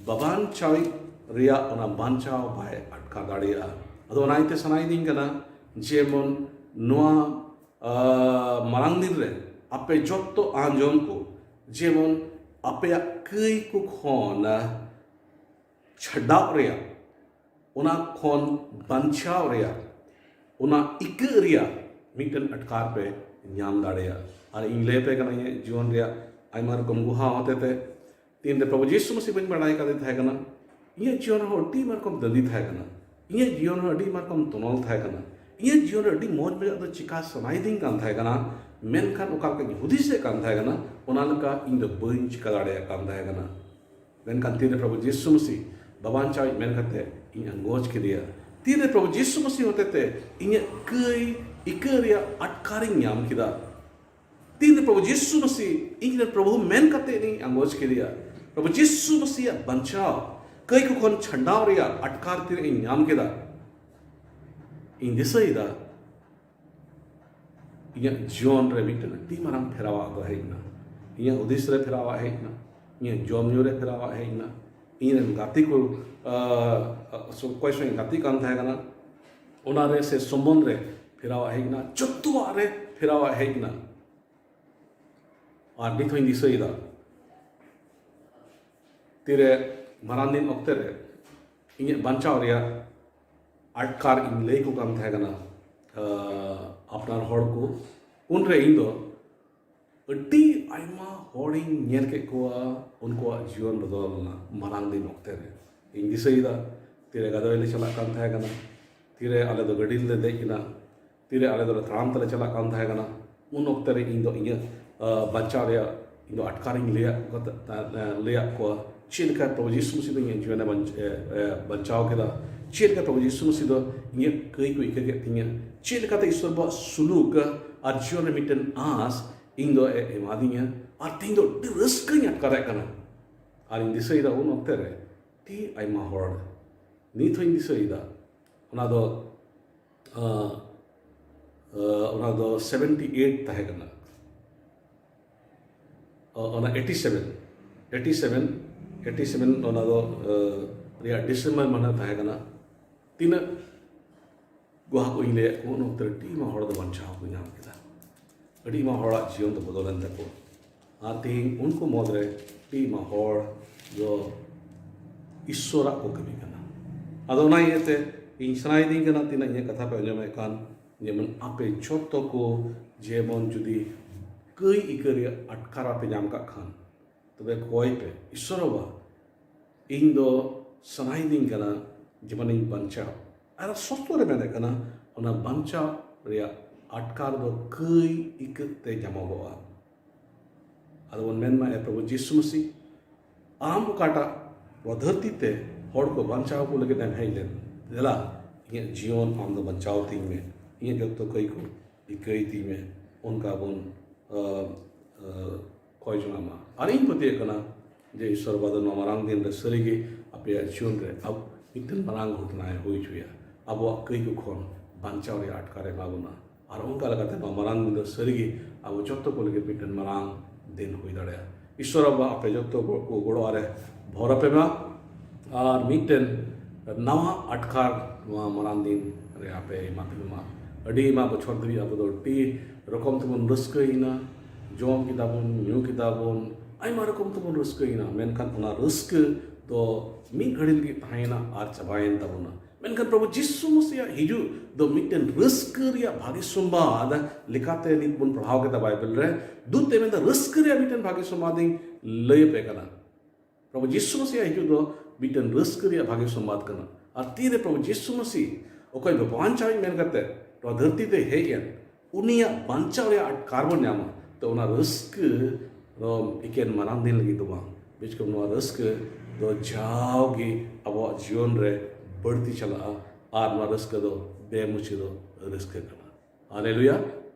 ᱵᱟᱵᱟᱧᱪᱟᱣᱤᱡ ᱨᱮᱭᱟᱜ ᱚᱱᱟ ᱵᱟᱧᱪᱟᱣ ᱵᱟᱭ ᱟᱴᱠᱟᱨ ᱫᱟᱲᱮᱭᱟᱜᱼᱟ᱾ ᱟᱫᱚ ᱚᱱᱟ ᱤᱭᱟᱹᱛᱮ ᱥᱟᱱᱟᱭᱤᱫᱤᱧ ᱠᱟᱱᱟ, ᱡᱮᱢᱚᱱ ᱱᱚᱣᱟ ᱟᱨ ᱢᱟᱨᱟᱝ ᱫᱤᱱ ᱨᱮ ᱟᱯᱮ ᱡᱚᱛᱚ ᱟᱸᱡᱚᱢ ᱠᱚ, ᱡᱮᱢᱚᱱ ᱟᱯᱮᱭᱟᱜ ᱠᱟᱹᱭ ᱠᱚ ᱠᱷᱚᱱ ᱪᱷᱟᱰᱟᱣ ᱨᱮᱭᱟᱜ, ᱚᱱᱟ ᱠᱷᱚᱱ ᱵᱟᱧᱪᱟᱣ ᱨᱮᱭᱟᱜ, ᱚᱱᱟ ᱤᱠᱟᱹᱜ ᱨᱮᱭᱟᱜ ᱢᱤᱫᱴᱮᱱ ᱟᱴᱠᱟᱨ ᱯᱮ ᱧᱟᱢ ᱫᱟᱲᱮᱭᱟᱜᱼᱟ᱾ ᱟᱨ ᱤᱧ ᱞᱟᱹᱭ ᱟᱯᱮ ᱠᱟᱱᱟ ᱤᱧᱟᱹᱜ ᱡᱤᱭᱚᱱ ᱨᱮᱭᱟᱜ ᱟᱭᱢᱟ ᱨᱚᱠᱚᱢ ᱜᱩᱦᱟ ᱦᱚᱛᱮᱛᱮ᱾ ᱛᱤᱱᱨᱮ ᱯᱨᱚᱵᱷᱩ ᱡᱤᱥᱩ ᱢᱟᱹᱥᱤ ᱵᱟᱹᱧ ᱵᱟᱲᱟᱭ ᱠᱟᱫᱮ ᱛᱟᱦᱮᱸ ᱠᱟᱱᱟ, ᱤᱧᱟᱹᱜ ᱡᱤᱭᱚᱱ ᱨᱮᱦᱚᱸ ᱟᱹᱰᱤ ᱟᱭᱢᱟ ᱨᱚᱠᱚᱢ ᱫᱟᱹᱵᱤ ᱛᱟᱦᱮᱸ ᱠᱟᱱᱟ, ᱤᱧᱟᱹᱜ ᱡᱤᱭᱚᱱ ᱨᱮᱦᱚᱸ ᱟᱹᱰᱤ ᱟᱭᱢᱟ ᱨᱚᱠᱚᱢ ᱛᱚᱱᱚᱞ ᱛᱟᱦᱮᱸ ᱠᱟᱱᱟ, ᱤᱧᱟᱹᱜ ᱡᱤᱭᱚᱱ ᱨᱮ ᱟᱹᱰᱤ ᱢᱚᱡᱽ ᱢᱚᱡᱟᱜ ᱫᱚ ᱪᱤᱠᱟ ᱥᱟᱱᱟᱭᱤᱫᱤᱧ ᱠᱟᱱ ᱛᱟᱦᱮᱸ ᱠᱟᱱᱟ, ᱢᱮᱱᱠᱷᱟᱱ ᱚᱠᱟ ᱞᱮᱠᱟᱧ ᱦᱩᱫᱤᱥᱮᱫ ᱠᱟᱱ ᱛᱟᱦᱮᱸ ᱠᱟᱱᱟ, ᱚᱱᱟ ᱞᱮᱠᱟ ᱤᱧ ᱫᱚ ᱵᱟᱹᱧ ᱪᱤᱠᱟ ᱫᱟᱲᱮᱭᱟᱜ ᱠᱟᱱ ᱛᱟᱦᱮᱸ ᱠᱟᱱᱟ᱾ ᱢᱮᱱᱠᱷᱟᱱ ᱛᱤᱱᱨᱮ ᱯᱨᱚᱵᱷᱩ ᱡᱤᱥᱩ ᱢᱟᱹᱥᱤ ᱵᱟᱵᱟᱧᱪᱟᱣᱤᱡ ᱢᱮᱱ ᱠᱟᱛᱮ ᱤᱧ ᱟᱸᱜᱚᱪ ᱠᱮᱫᱮᱭᱟ, ᱛᱤᱱᱨᱮ ᱯᱨᱚᱵᱷᱩ ᱡᱤᱥᱩ ᱢᱟᱹᱥᱤ ᱦᱚᱛᱮᱛᱮ ᱤᱧᱟᱹᱜ ᱠᱟᱹᱭ ᱤᱠᱟᱹ ᱨᱮᱭᱟᱜ ᱟᱴᱠᱟᱨᱤᱧ ᱧᱟᱢ ᱠᱮᱫᱟ, ᱛᱤᱱᱨᱮ ᱯᱨᱚᱵᱷᱩ ᱡᱤᱥᱩ ᱢᱟᱹᱥᱤ ᱤᱧ ᱨᱮᱱ ᱯᱨᱚᱵᱷᱩ ᱢᱮᱱ ᱠᱟᱛᱮ ᱤᱧ ᱟᱸᱜᱚᱪ ᱠᱮᱫᱮᱭᱟ, ᱯᱨᱚᱵᱷᱩ ᱡᱤᱥᱩ ᱢᱟᱹᱥᱤᱭᱟᱜ ᱵᱟᱧᱪᱟᱣ, ᱠᱟᱹᱭ ᱠᱚ ᱠᱷᱚᱱ ᱪᱷᱟᱰᱟᱣ ᱨᱮᱭᱟᱜ ᱟᱴᱠᱟᱨ ᱛᱤᱱᱟᱹᱜ ᱤᱧ ᱧᱟᱢ ᱠᱮᱫᱟ, ᱤᱧ ᱫᱤᱥᱟᱹᱭᱮᱫᱟ ᱤᱧᱟᱹᱜ ᱡᱤᱭᱚᱱ ᱨᱮ ᱢᱤᱫᱴᱮᱱ ᱟᱹᱰᱤ ᱢᱟᱨᱟᱝ ᱯᱷᱮᱨᱟᱣᱟᱜ ᱫᱚ ᱦᱮᱡ ᱮᱱᱟ᱾ ᱤᱧᱟᱹᱜ ᱦᱩᱫᱤᱥ ᱨᱮ ᱯᱷᱮᱨᱟᱣᱟᱜ ᱦᱮᱡ ᱮᱱᱟ, ᱤᱧᱟᱹᱜ ᱡᱚᱢ ᱧᱩ ᱨᱮ ᱯᱷᱮᱨᱟᱣᱟᱜ ᱦᱮᱡ ᱮᱱᱟ, ᱤᱧ ᱨᱮᱱ ᱜᱟᱛᱮ ᱠᱚ, ᱟᱸ, ᱚᱠᱚᱭ ᱥᱚᱸᱜᱮ ᱜᱟᱛᱮ ᱠᱟᱱ ᱛᱟᱦᱮᱸ ᱠᱟᱱᱟ, ᱚᱱᱟ ᱨᱮ ᱥᱮ ᱥᱚᱢᱵᱚᱱᱫᱷ ᱨᱮ ᱯᱷᱮᱨᱟᱣᱟᱜ ᱦᱮᱡ ᱮᱱᱟ, ᱡᱚᱛᱚᱣᱟᱜ ᱨᱮ ᱯᱷᱮᱨᱟᱣᱟᱜ ᱦᱮᱡ ᱮᱱᱟ᱾ ᱟᱨ ᱱᱤᱛ ᱦᱚᱸᱧ ᱫᱤᱥᱟᱹᱭᱮᱫᱟ, ᱛᱤᱨᱮ ᱢᱟᱨᱟᱝ ᱫᱤᱱ ᱚᱠᱛᱮ ᱨᱮ ᱤᱧᱟᱹᱜ ᱵᱟᱧᱪᱟᱣ ᱨᱮᱭᱟᱜ ᱟᱴᱠᱟᱨ ᱤᱧ ᱞᱟᱹᱭ ᱟᱠᱚ ᱠᱟᱱ ᱛᱟᱦᱮᱸ ᱠᱟᱱᱟ, ᱟᱸ, ᱟᱯᱱᱟᱨ ᱦᱚᱲ ᱠᱚ᱾ ᱩᱱᱨᱮ ᱤᱧ ᱫᱚ ᱟᱹᱰᱤ ᱟᱭᱢᱟ ᱦᱚᱲᱤᱧ ᱧᱮᱞ ᱠᱮᱫ ᱠᱚᱣᱟ, ᱩᱱᱠᱩᱣᱟᱜ ᱡᱤᱭᱚᱱ ᱵᱚᱫᱚᱞ ᱞᱮᱱᱟ ᱢᱟᱨᱟᱝ ᱫᱤᱱ ᱚᱠᱛᱮ ᱨᱮ᱾ ᱤᱧ ᱫᱤᱥᱟᱹᱭᱮᱫᱟ, ᱛᱤᱨᱮ ᱜᱟᱫᱚᱭ ᱞᱮ ᱪᱟᱞᱟᱜ ᱠᱟᱱ ᱛᱟᱦᱮᱸ ᱠᱟᱱᱟ, ᱛᱤᱨᱮ ᱟᱞᱮ ᱫᱚ ᱜᱟᱹᱰᱤ ᱨᱮᱞᱮ ᱫᱮᱡ ᱮᱱᱟ, ᱛᱤᱨᱮ ᱟᱞᱮ ᱫᱚᱞᱮ ᱛᱟᱲᱟᱢ ᱛᱮᱞᱮ ᱪᱟᱞᱟᱜ ᱠᱟᱱ ᱛᱟᱦᱮᱸ ᱠᱟᱱᱟ, ᱩᱱ ᱚᱠᱛᱮ ᱨᱮ ᱤᱧ ᱫᱚ ᱤᱧᱟᱹᱜ, ᱟᱸ, ᱵᱟᱧᱪᱟᱣ ᱨᱮᱭᱟᱜ ᱤᱧ ᱫᱚ ᱟᱴᱠᱟᱨᱤᱧ ᱞᱟᱹᱭᱟᱫ ᱠᱚ ᱠᱟᱛᱮ, ᱟᱸ, ᱞᱟᱹᱭᱟᱫ ᱠᱚᱣᱟ ᱪᱮᱫ ᱞᱮᱠᱟ ᱯᱨᱚᱵᱷᱩ ᱡᱤᱥᱩ ᱢᱟᱹᱥᱤ ᱫᱚ ᱤᱧᱟᱹᱜ ᱡᱤᱭᱚᱱᱮ ᱵᱟᱧᱪ-, ᱮ, ᱮ, ᱵᱟᱧᱪᱟᱣ ᱠᱮᱫᱟ, ᱪᱮᱫ ᱞᱮᱠᱟ ᱯᱨᱚᱵᱷᱩ ᱡᱤᱥᱩ ᱢᱟᱹᱥᱤ ᱫᱚ ᱤᱧᱟᱹᱜ ᱠᱟᱹᱭ ᱠᱚ ᱤᱠᱟᱹ ᱠᱮᱫ ᱛᱤᱧᱟᱹ, ᱪᱮᱫ ᱞᱮᱠᱟᱛᱮ ᱤᱥᱚᱨ ᱵᱟᱵᱟᱣᱟᱜ ᱥᱩᱞᱩᱠ ᱟᱨ ᱡᱤᱭᱚᱱ ᱨᱮ ᱢᱤᱫᱴᱮᱱ ᱟᱸᱥ ᱤᱧ ᱫᱚ ᱮ ᱮᱢᱟᱫᱤᱧᱟ, ᱟᱨ ᱛᱮᱦᱮᱧ ᱫᱚ ᱟᱹᱰᱤ ᱨᱟᱹᱥᱠᱟᱹᱧ ᱟᱴᱠᱟᱨᱮᱫ ᱠᱟᱱᱟ᱾ ᱟᱨ ᱤᱧ ᱫᱤᱥᱟᱹᱭᱮᱫᱟ ᱩᱱ ᱚᱠᱛᱮ ᱨᱮ ᱟᱹᱰᱤ ᱟᱭᱢᱟ ᱦᱚᱲ, ᱱᱤᱛ ᱦᱚᱸᱧ ᱫᱤᱥᱟᱹᱭᱮᱫᱟ, ᱚᱱᱟ ᱫᱚ, ᱟᱸ, ᱟᱸ, ᱚᱱᱟ ᱫᱚ ᱥᱮᱵᱷᱮᱱᱴᱤ ᱮᱭᱤᱴ ᱛᱟᱦᱮᱸ ᱠᱟᱱᱟ᱾ ᱚ, ᱚᱱᱟ eighty seven, eighty seven, eighty seven ᱚᱱᱟ ᱫᱚ, ᱟᱸ, ᱨᱮᱭᱟᱜ ᱰᱤᱥᱮᱢᱵᱚᱨ ᱢᱟᱹᱦᱱᱟᱹ ᱛᱟᱦᱮᱸ ᱠᱟᱱᱟ᱾ ᱛᱤᱱᱟᱹᱜ ᱜᱩᱦᱟ ᱠᱚᱧ ᱞᱟᱹᱭᱟᱫ ᱠᱚ, ᱩᱱ ᱚᱠᱛᱮ ᱨᱮ ᱟᱹᱰᱤ ᱟᱭᱢᱟ ᱦᱚᱲ ᱫᱚ ᱵᱟᱧᱪᱟᱣ ᱠᱚ ᱧᱟᱢ ᱠᱮᱫᱟ᱾ ᱟᱹᱰᱤ ᱟᱭᱢᱟ ᱦᱚᱲᱟᱜ ᱡᱤᱭᱚᱱ ᱫᱚ ᱵᱚᱫᱚᱞᱮᱱ ᱛᱟᱠᱚᱣᱟ᱾ ᱟᱨ ᱛᱮᱦᱮᱧ ᱩᱱᱠᱩ ᱢᱩᱫᱽᱨᱮ ᱟᱹᱰᱤ ᱟᱭᱢᱟ ᱦᱚᱲ ᱫᱚ ᱤᱥᱥᱚᱨᱟᱜ ᱠᱚ ᱠᱟᱹᱢᱤ ᱠᱟᱱᱟ᱾ ᱟᱫᱚ ᱚᱱᱟ ᱤᱭᱟᱹᱛᱮ ᱤᱧ ᱥᱟᱱᱟᱭᱤᱫᱤᱧ ᱠᱟᱱᱟ, ᱛᱤᱱᱟᱹᱜ ᱤᱧᱟᱹᱜ ᱠᱟᱛᱷᱟ ᱯᱮ ᱟᱸᱡᱚᱢᱮᱫ ᱠᱟᱱ, ᱡᱮᱢᱚᱱ ᱟᱯᱮ ᱡᱚᱛᱚ ᱠᱚ ᱡᱮᱢᱚᱱ ᱡᱩᱫᱤ ᱠᱟᱹᱭ ᱤᱠᱟᱹ ᱨᱮᱭᱟᱜ ᱟᱴᱠᱟᱨ ᱟᱯᱮ ᱧᱟᱢ ᱠᱟᱜ ᱠᱷᱟᱱ, ᱛᱚᱵᱮ ᱠᱚᱭ ᱯᱮ, "ᱤᱥᱥᱚᱨ ᱵᱟᱵᱟ, ᱤᱧ ᱫᱚ ᱥᱟᱱᱟᱭᱤᱫᱤᱧ ᱠᱟᱱᱟ ᱡᱮᱢᱚᱱᱤᱧ ᱵᱟᱧᱪᱟᱣ᱾ ᱟᱨ ᱥᱚᱥᱛᱚ ᱨᱮ ᱢᱮᱱᱮᱫ ᱠᱟᱱᱟ, ᱚᱱᱟ ᱵᱟᱧᱪᱟᱣ ᱨᱮᱭᱟᱜ ᱟᱴᱠᱟᱨ ᱫᱚ ᱠᱟᱹᱭ ᱤᱠᱟᱹ ᱛᱮ ᱧᱟᱢᱚᱜᱚᱜᱼᱟ᱾" ᱟᱫᱚ ᱵᱚᱱ ᱢᱮᱱ ᱢᱟ, "ᱮ ᱯᱨᱚᱵᱷᱩ ᱡᱤᱥᱩ ᱢᱟᱹᱥᱤ, ᱟᱢ ᱚᱠᱟᱴᱟᱜ ᱱᱚᱣᱟ ᱫᱷᱟᱹᱨᱛᱤ ᱛᱮ ᱦᱚᱲ ᱠᱚ ᱵᱟᱧᱪᱟᱣ ᱠᱚ ᱞᱟᱹᱜᱤᱫ ᱮᱢ ᱦᱮᱡ ᱞᱮᱱ, ᱫᱮᱞᱟ, ᱤᱧᱟᱹᱜ ᱡᱤᱭᱚᱱ ᱟᱢ ᱫᱚ ᱵᱟᱧᱪᱟᱣ ᱛᱤᱧ ᱢᱮ, ᱤᱧᱟᱹᱜ ᱡᱚᱛᱚ ᱠᱟᱹᱭ ᱠᱚ ᱤᱠᱟᱹᱭ ᱛᱤᱧ ᱢᱮ᱾" ᱚᱱᱠᱟ ᱵᱚᱱ, ᱟᱹ, ᱟᱹ, ᱠᱷᱚᱭ ᱡᱚᱝᱟᱜ ᱢᱟ᱾ ᱟᱨ ᱤᱧ ᱯᱟᱹᱛᱭᱟᱹᱜ ᱠᱟᱱᱟ ᱡᱮ ᱤᱥᱥᱚᱨ ᱵᱟᱵᱟ ᱫᱚ ᱱᱚᱣᱟ ᱢᱟᱨᱟᱝ ᱫᱤᱱ ᱨᱮ ᱥᱟᱹᱨᱤᱜᱮ ᱟᱯᱮᱭᱟᱜ ᱡᱤᱭᱚᱱ ᱨᱮ ᱟᱵ-, ᱢᱤᱫᱴᱮᱱ ᱢᱟᱨᱟᱝ ᱜᱷᱚᱴᱚᱱᱟᱭ ᱦᱩᱭ ᱦᱚᱪᱚᱭᱟ᱾ ᱟᱵᱚᱣᱟᱜ ᱠᱟᱹᱭ ᱠᱚ ᱠᱷᱚᱱ ᱵᱟᱧᱪᱟᱣ ᱨᱮᱭᱟᱜ ᱟᱴᱠᱟᱨᱮ ᱮᱢᱟ ᱵᱚᱱᱟ᱾ ᱟᱨ ᱚᱱᱠᱟ ᱞᱮᱠᱟᱛᱮ ᱱᱚᱣᱟ ᱢᱟᱨᱟᱝ ᱫᱤᱱ ᱫᱚ ᱥᱟᱹᱨᱤᱜᱮ ᱟᱵᱚ ᱡᱚᱛᱚ ᱠᱚ ᱞᱟᱹᱜᱤᱫ ᱢᱤᱫᱴᱮᱱ ᱢᱟᱨᱟᱝ ᱫᱤᱱ ᱦᱩᱭ ᱫᱟᱲᱮᱭᱟᱜᱼᱟ᱾ ᱤᱥᱥᱚᱨ ᱵᱟᱵᱟ ᱟᱯᱮ ᱡᱚᱛᱚ ᱠᱚ ᱜᱚᱲᱚ ᱟᱨᱮ ᱵᱷᱚᱨ ᱟᱯᱮ ᱢᱟ᱾ ᱟᱨ ᱢᱤᱫᱴᱮᱱ ᱱᱟᱣᱟ ᱟᱴᱠᱟᱨ ᱱᱚᱣᱟ ᱢᱟᱨᱟᱝ ᱫᱤᱱ ᱨᱮ ᱟᱯᱮ ᱮᱢᱟ ᱯᱮ ᱢᱟ᱾ ᱟᱹᱰᱤ ᱟᱭᱢᱟ ᱵᱚᱪᱷᱚᱨ ᱫᱷᱟᱹᱵᱤᱡ ᱟᱵᱚ ᱫᱚ ᱟᱹᱰᱤ ᱨᱚᱠᱚᱢ ᱛᱮᱵᱚᱱ ᱨᱟᱹᱥᱠᱟᱹᱭᱮᱱᱟ, ᱡᱚᱢ ᱠᱮᱫᱟ ᱵᱚᱱ, ᱧᱩ ᱠᱮᱫᱟ ᱵᱚᱱ, ᱟᱭᱢᱟ ᱨᱚᱠᱚᱢ ᱛᱮᱵᱚᱱ ᱨᱟᱹᱥᱠᱟᱹᱭᱮᱱᱟ, ᱢᱮᱱᱠᱷᱟᱱ ᱚᱱᱟ ᱨᱟᱹᱥᱠᱟᱹ ᱫᱚ ᱢᱤᱫ ᱜᱷᱟᱹᱲᱤ ᱞᱟᱹᱜᱤᱫ ᱛᱟᱦᱮᱸᱭᱮᱱᱟ ᱟᱨ ᱪᱟᱵᱟᱭᱮᱱ ᱛᱟᱵᱚᱱᱟ᱾ ᱢᱮᱱᱠᱷᱟᱱ ᱯᱨᱚᱵᱷᱩ ᱡᱤᱥᱩ ᱢᱟᱹᱥᱤᱭᱟᱜ ᱦᱤᱡᱩᱜ ᱫᱚ ᱢᱤᱫᱴᱮᱱ ᱨᱟᱹᱥᱠᱟᱹ ᱨᱮᱭᱟᱜ ᱵᱷᱟᱜᱮ ᱥᱚᱢᱵᱟᱫ ᱞᱮᱠᱟᱛᱮ ᱱᱤᱛ ᱵᱚᱱ ᱯᱟᱲᱦᱟᱣ ᱠᱮᱫᱟ ᱵᱟᱭᱵᱮᱞ ᱨᱮ᱾ ᱫᱩᱛᱮ ᱢᱮᱱᱫᱟ, ᱨᱟᱹᱥᱠᱟᱹ ᱨᱮᱭᱟᱜ ᱢᱤᱫᱴᱮᱱ ᱵᱷᱟᱜᱮ ᱥᱚᱢᱵᱟᱫ ᱤᱧ ᱞᱟᱹᱭ ᱟᱯᱮ ᱠᱟᱱᱟ᱾ ᱯᱨᱚᱵᱷᱩ ᱡᱤᱥᱩ ᱢᱟᱹᱥᱤᱭᱟᱜ ᱦᱤᱡᱩᱜ ᱫᱚ ᱢᱤᱫᱴᱮᱱ ᱨᱟᱹᱥᱠᱟᱹ ᱨᱮᱭᱟᱜ ᱵᱷᱟᱜᱮ ᱥᱚᱢᱵᱟᱫ ᱠᱟᱱᱟ᱾ ᱟᱨ ᱛᱤᱨᱮ ᱯᱨᱚᱵᱷᱩ ᱡᱤᱥᱩ ᱢᱟᱹᱥᱤ, ᱚᱠᱚᱭ ᱵᱟᱧᱪᱟᱣᱤᱧ ᱢᱮᱱ ᱠᱟᱛᱮ ᱱᱚᱣᱟ ᱫᱷᱟᱹᱨᱛᱤ ᱛᱮ ᱦᱮᱡ ᱮᱱ, ᱩᱱᱤᱭᱟᱜ ᱵᱟᱧᱪᱟᱣ ᱨᱮᱭᱟᱜ ᱟᱴᱠᱟᱨ ᱵᱚᱱ ᱧᱟᱢᱟ᱾ ᱛᱚ, ᱚᱱᱟ ᱨᱟᱹᱥᱠᱟᱹ ᱫᱚ ᱮᱠᱮᱱ ᱢᱟᱨᱟᱝ ᱫᱤᱱ ᱞᱟᱹᱜᱤᱫ ᱫᱚ ᱵᱟᱝ, ᱵᱮᱥ ᱠᱚᱢ ᱱᱚᱣᱟ ᱨᱟᱹᱥᱠᱟᱹ ᱫᱚ ᱡᱟᱣᱜᱮ ᱟᱵᱚᱣᱟᱜ ᱡᱤᱭᱚᱱ ᱨᱮ ᱵᱟᱹᱲᱛᱤ ᱪᱟᱞᱟᱜᱼᱟ᱾ ᱟᱨ ᱱᱚᱣᱟ ᱨᱟᱹᱥᱠᱟᱹ ᱫᱚ ᱵᱮᱢᱩᱪᱟᱹᱫᱚᱜ ᱨᱟᱹᱥᱠᱟᱹ ᱠᱟᱱᱟ᱾ ᱦᱟᱞᱮᱞᱩᱭᱟ᱾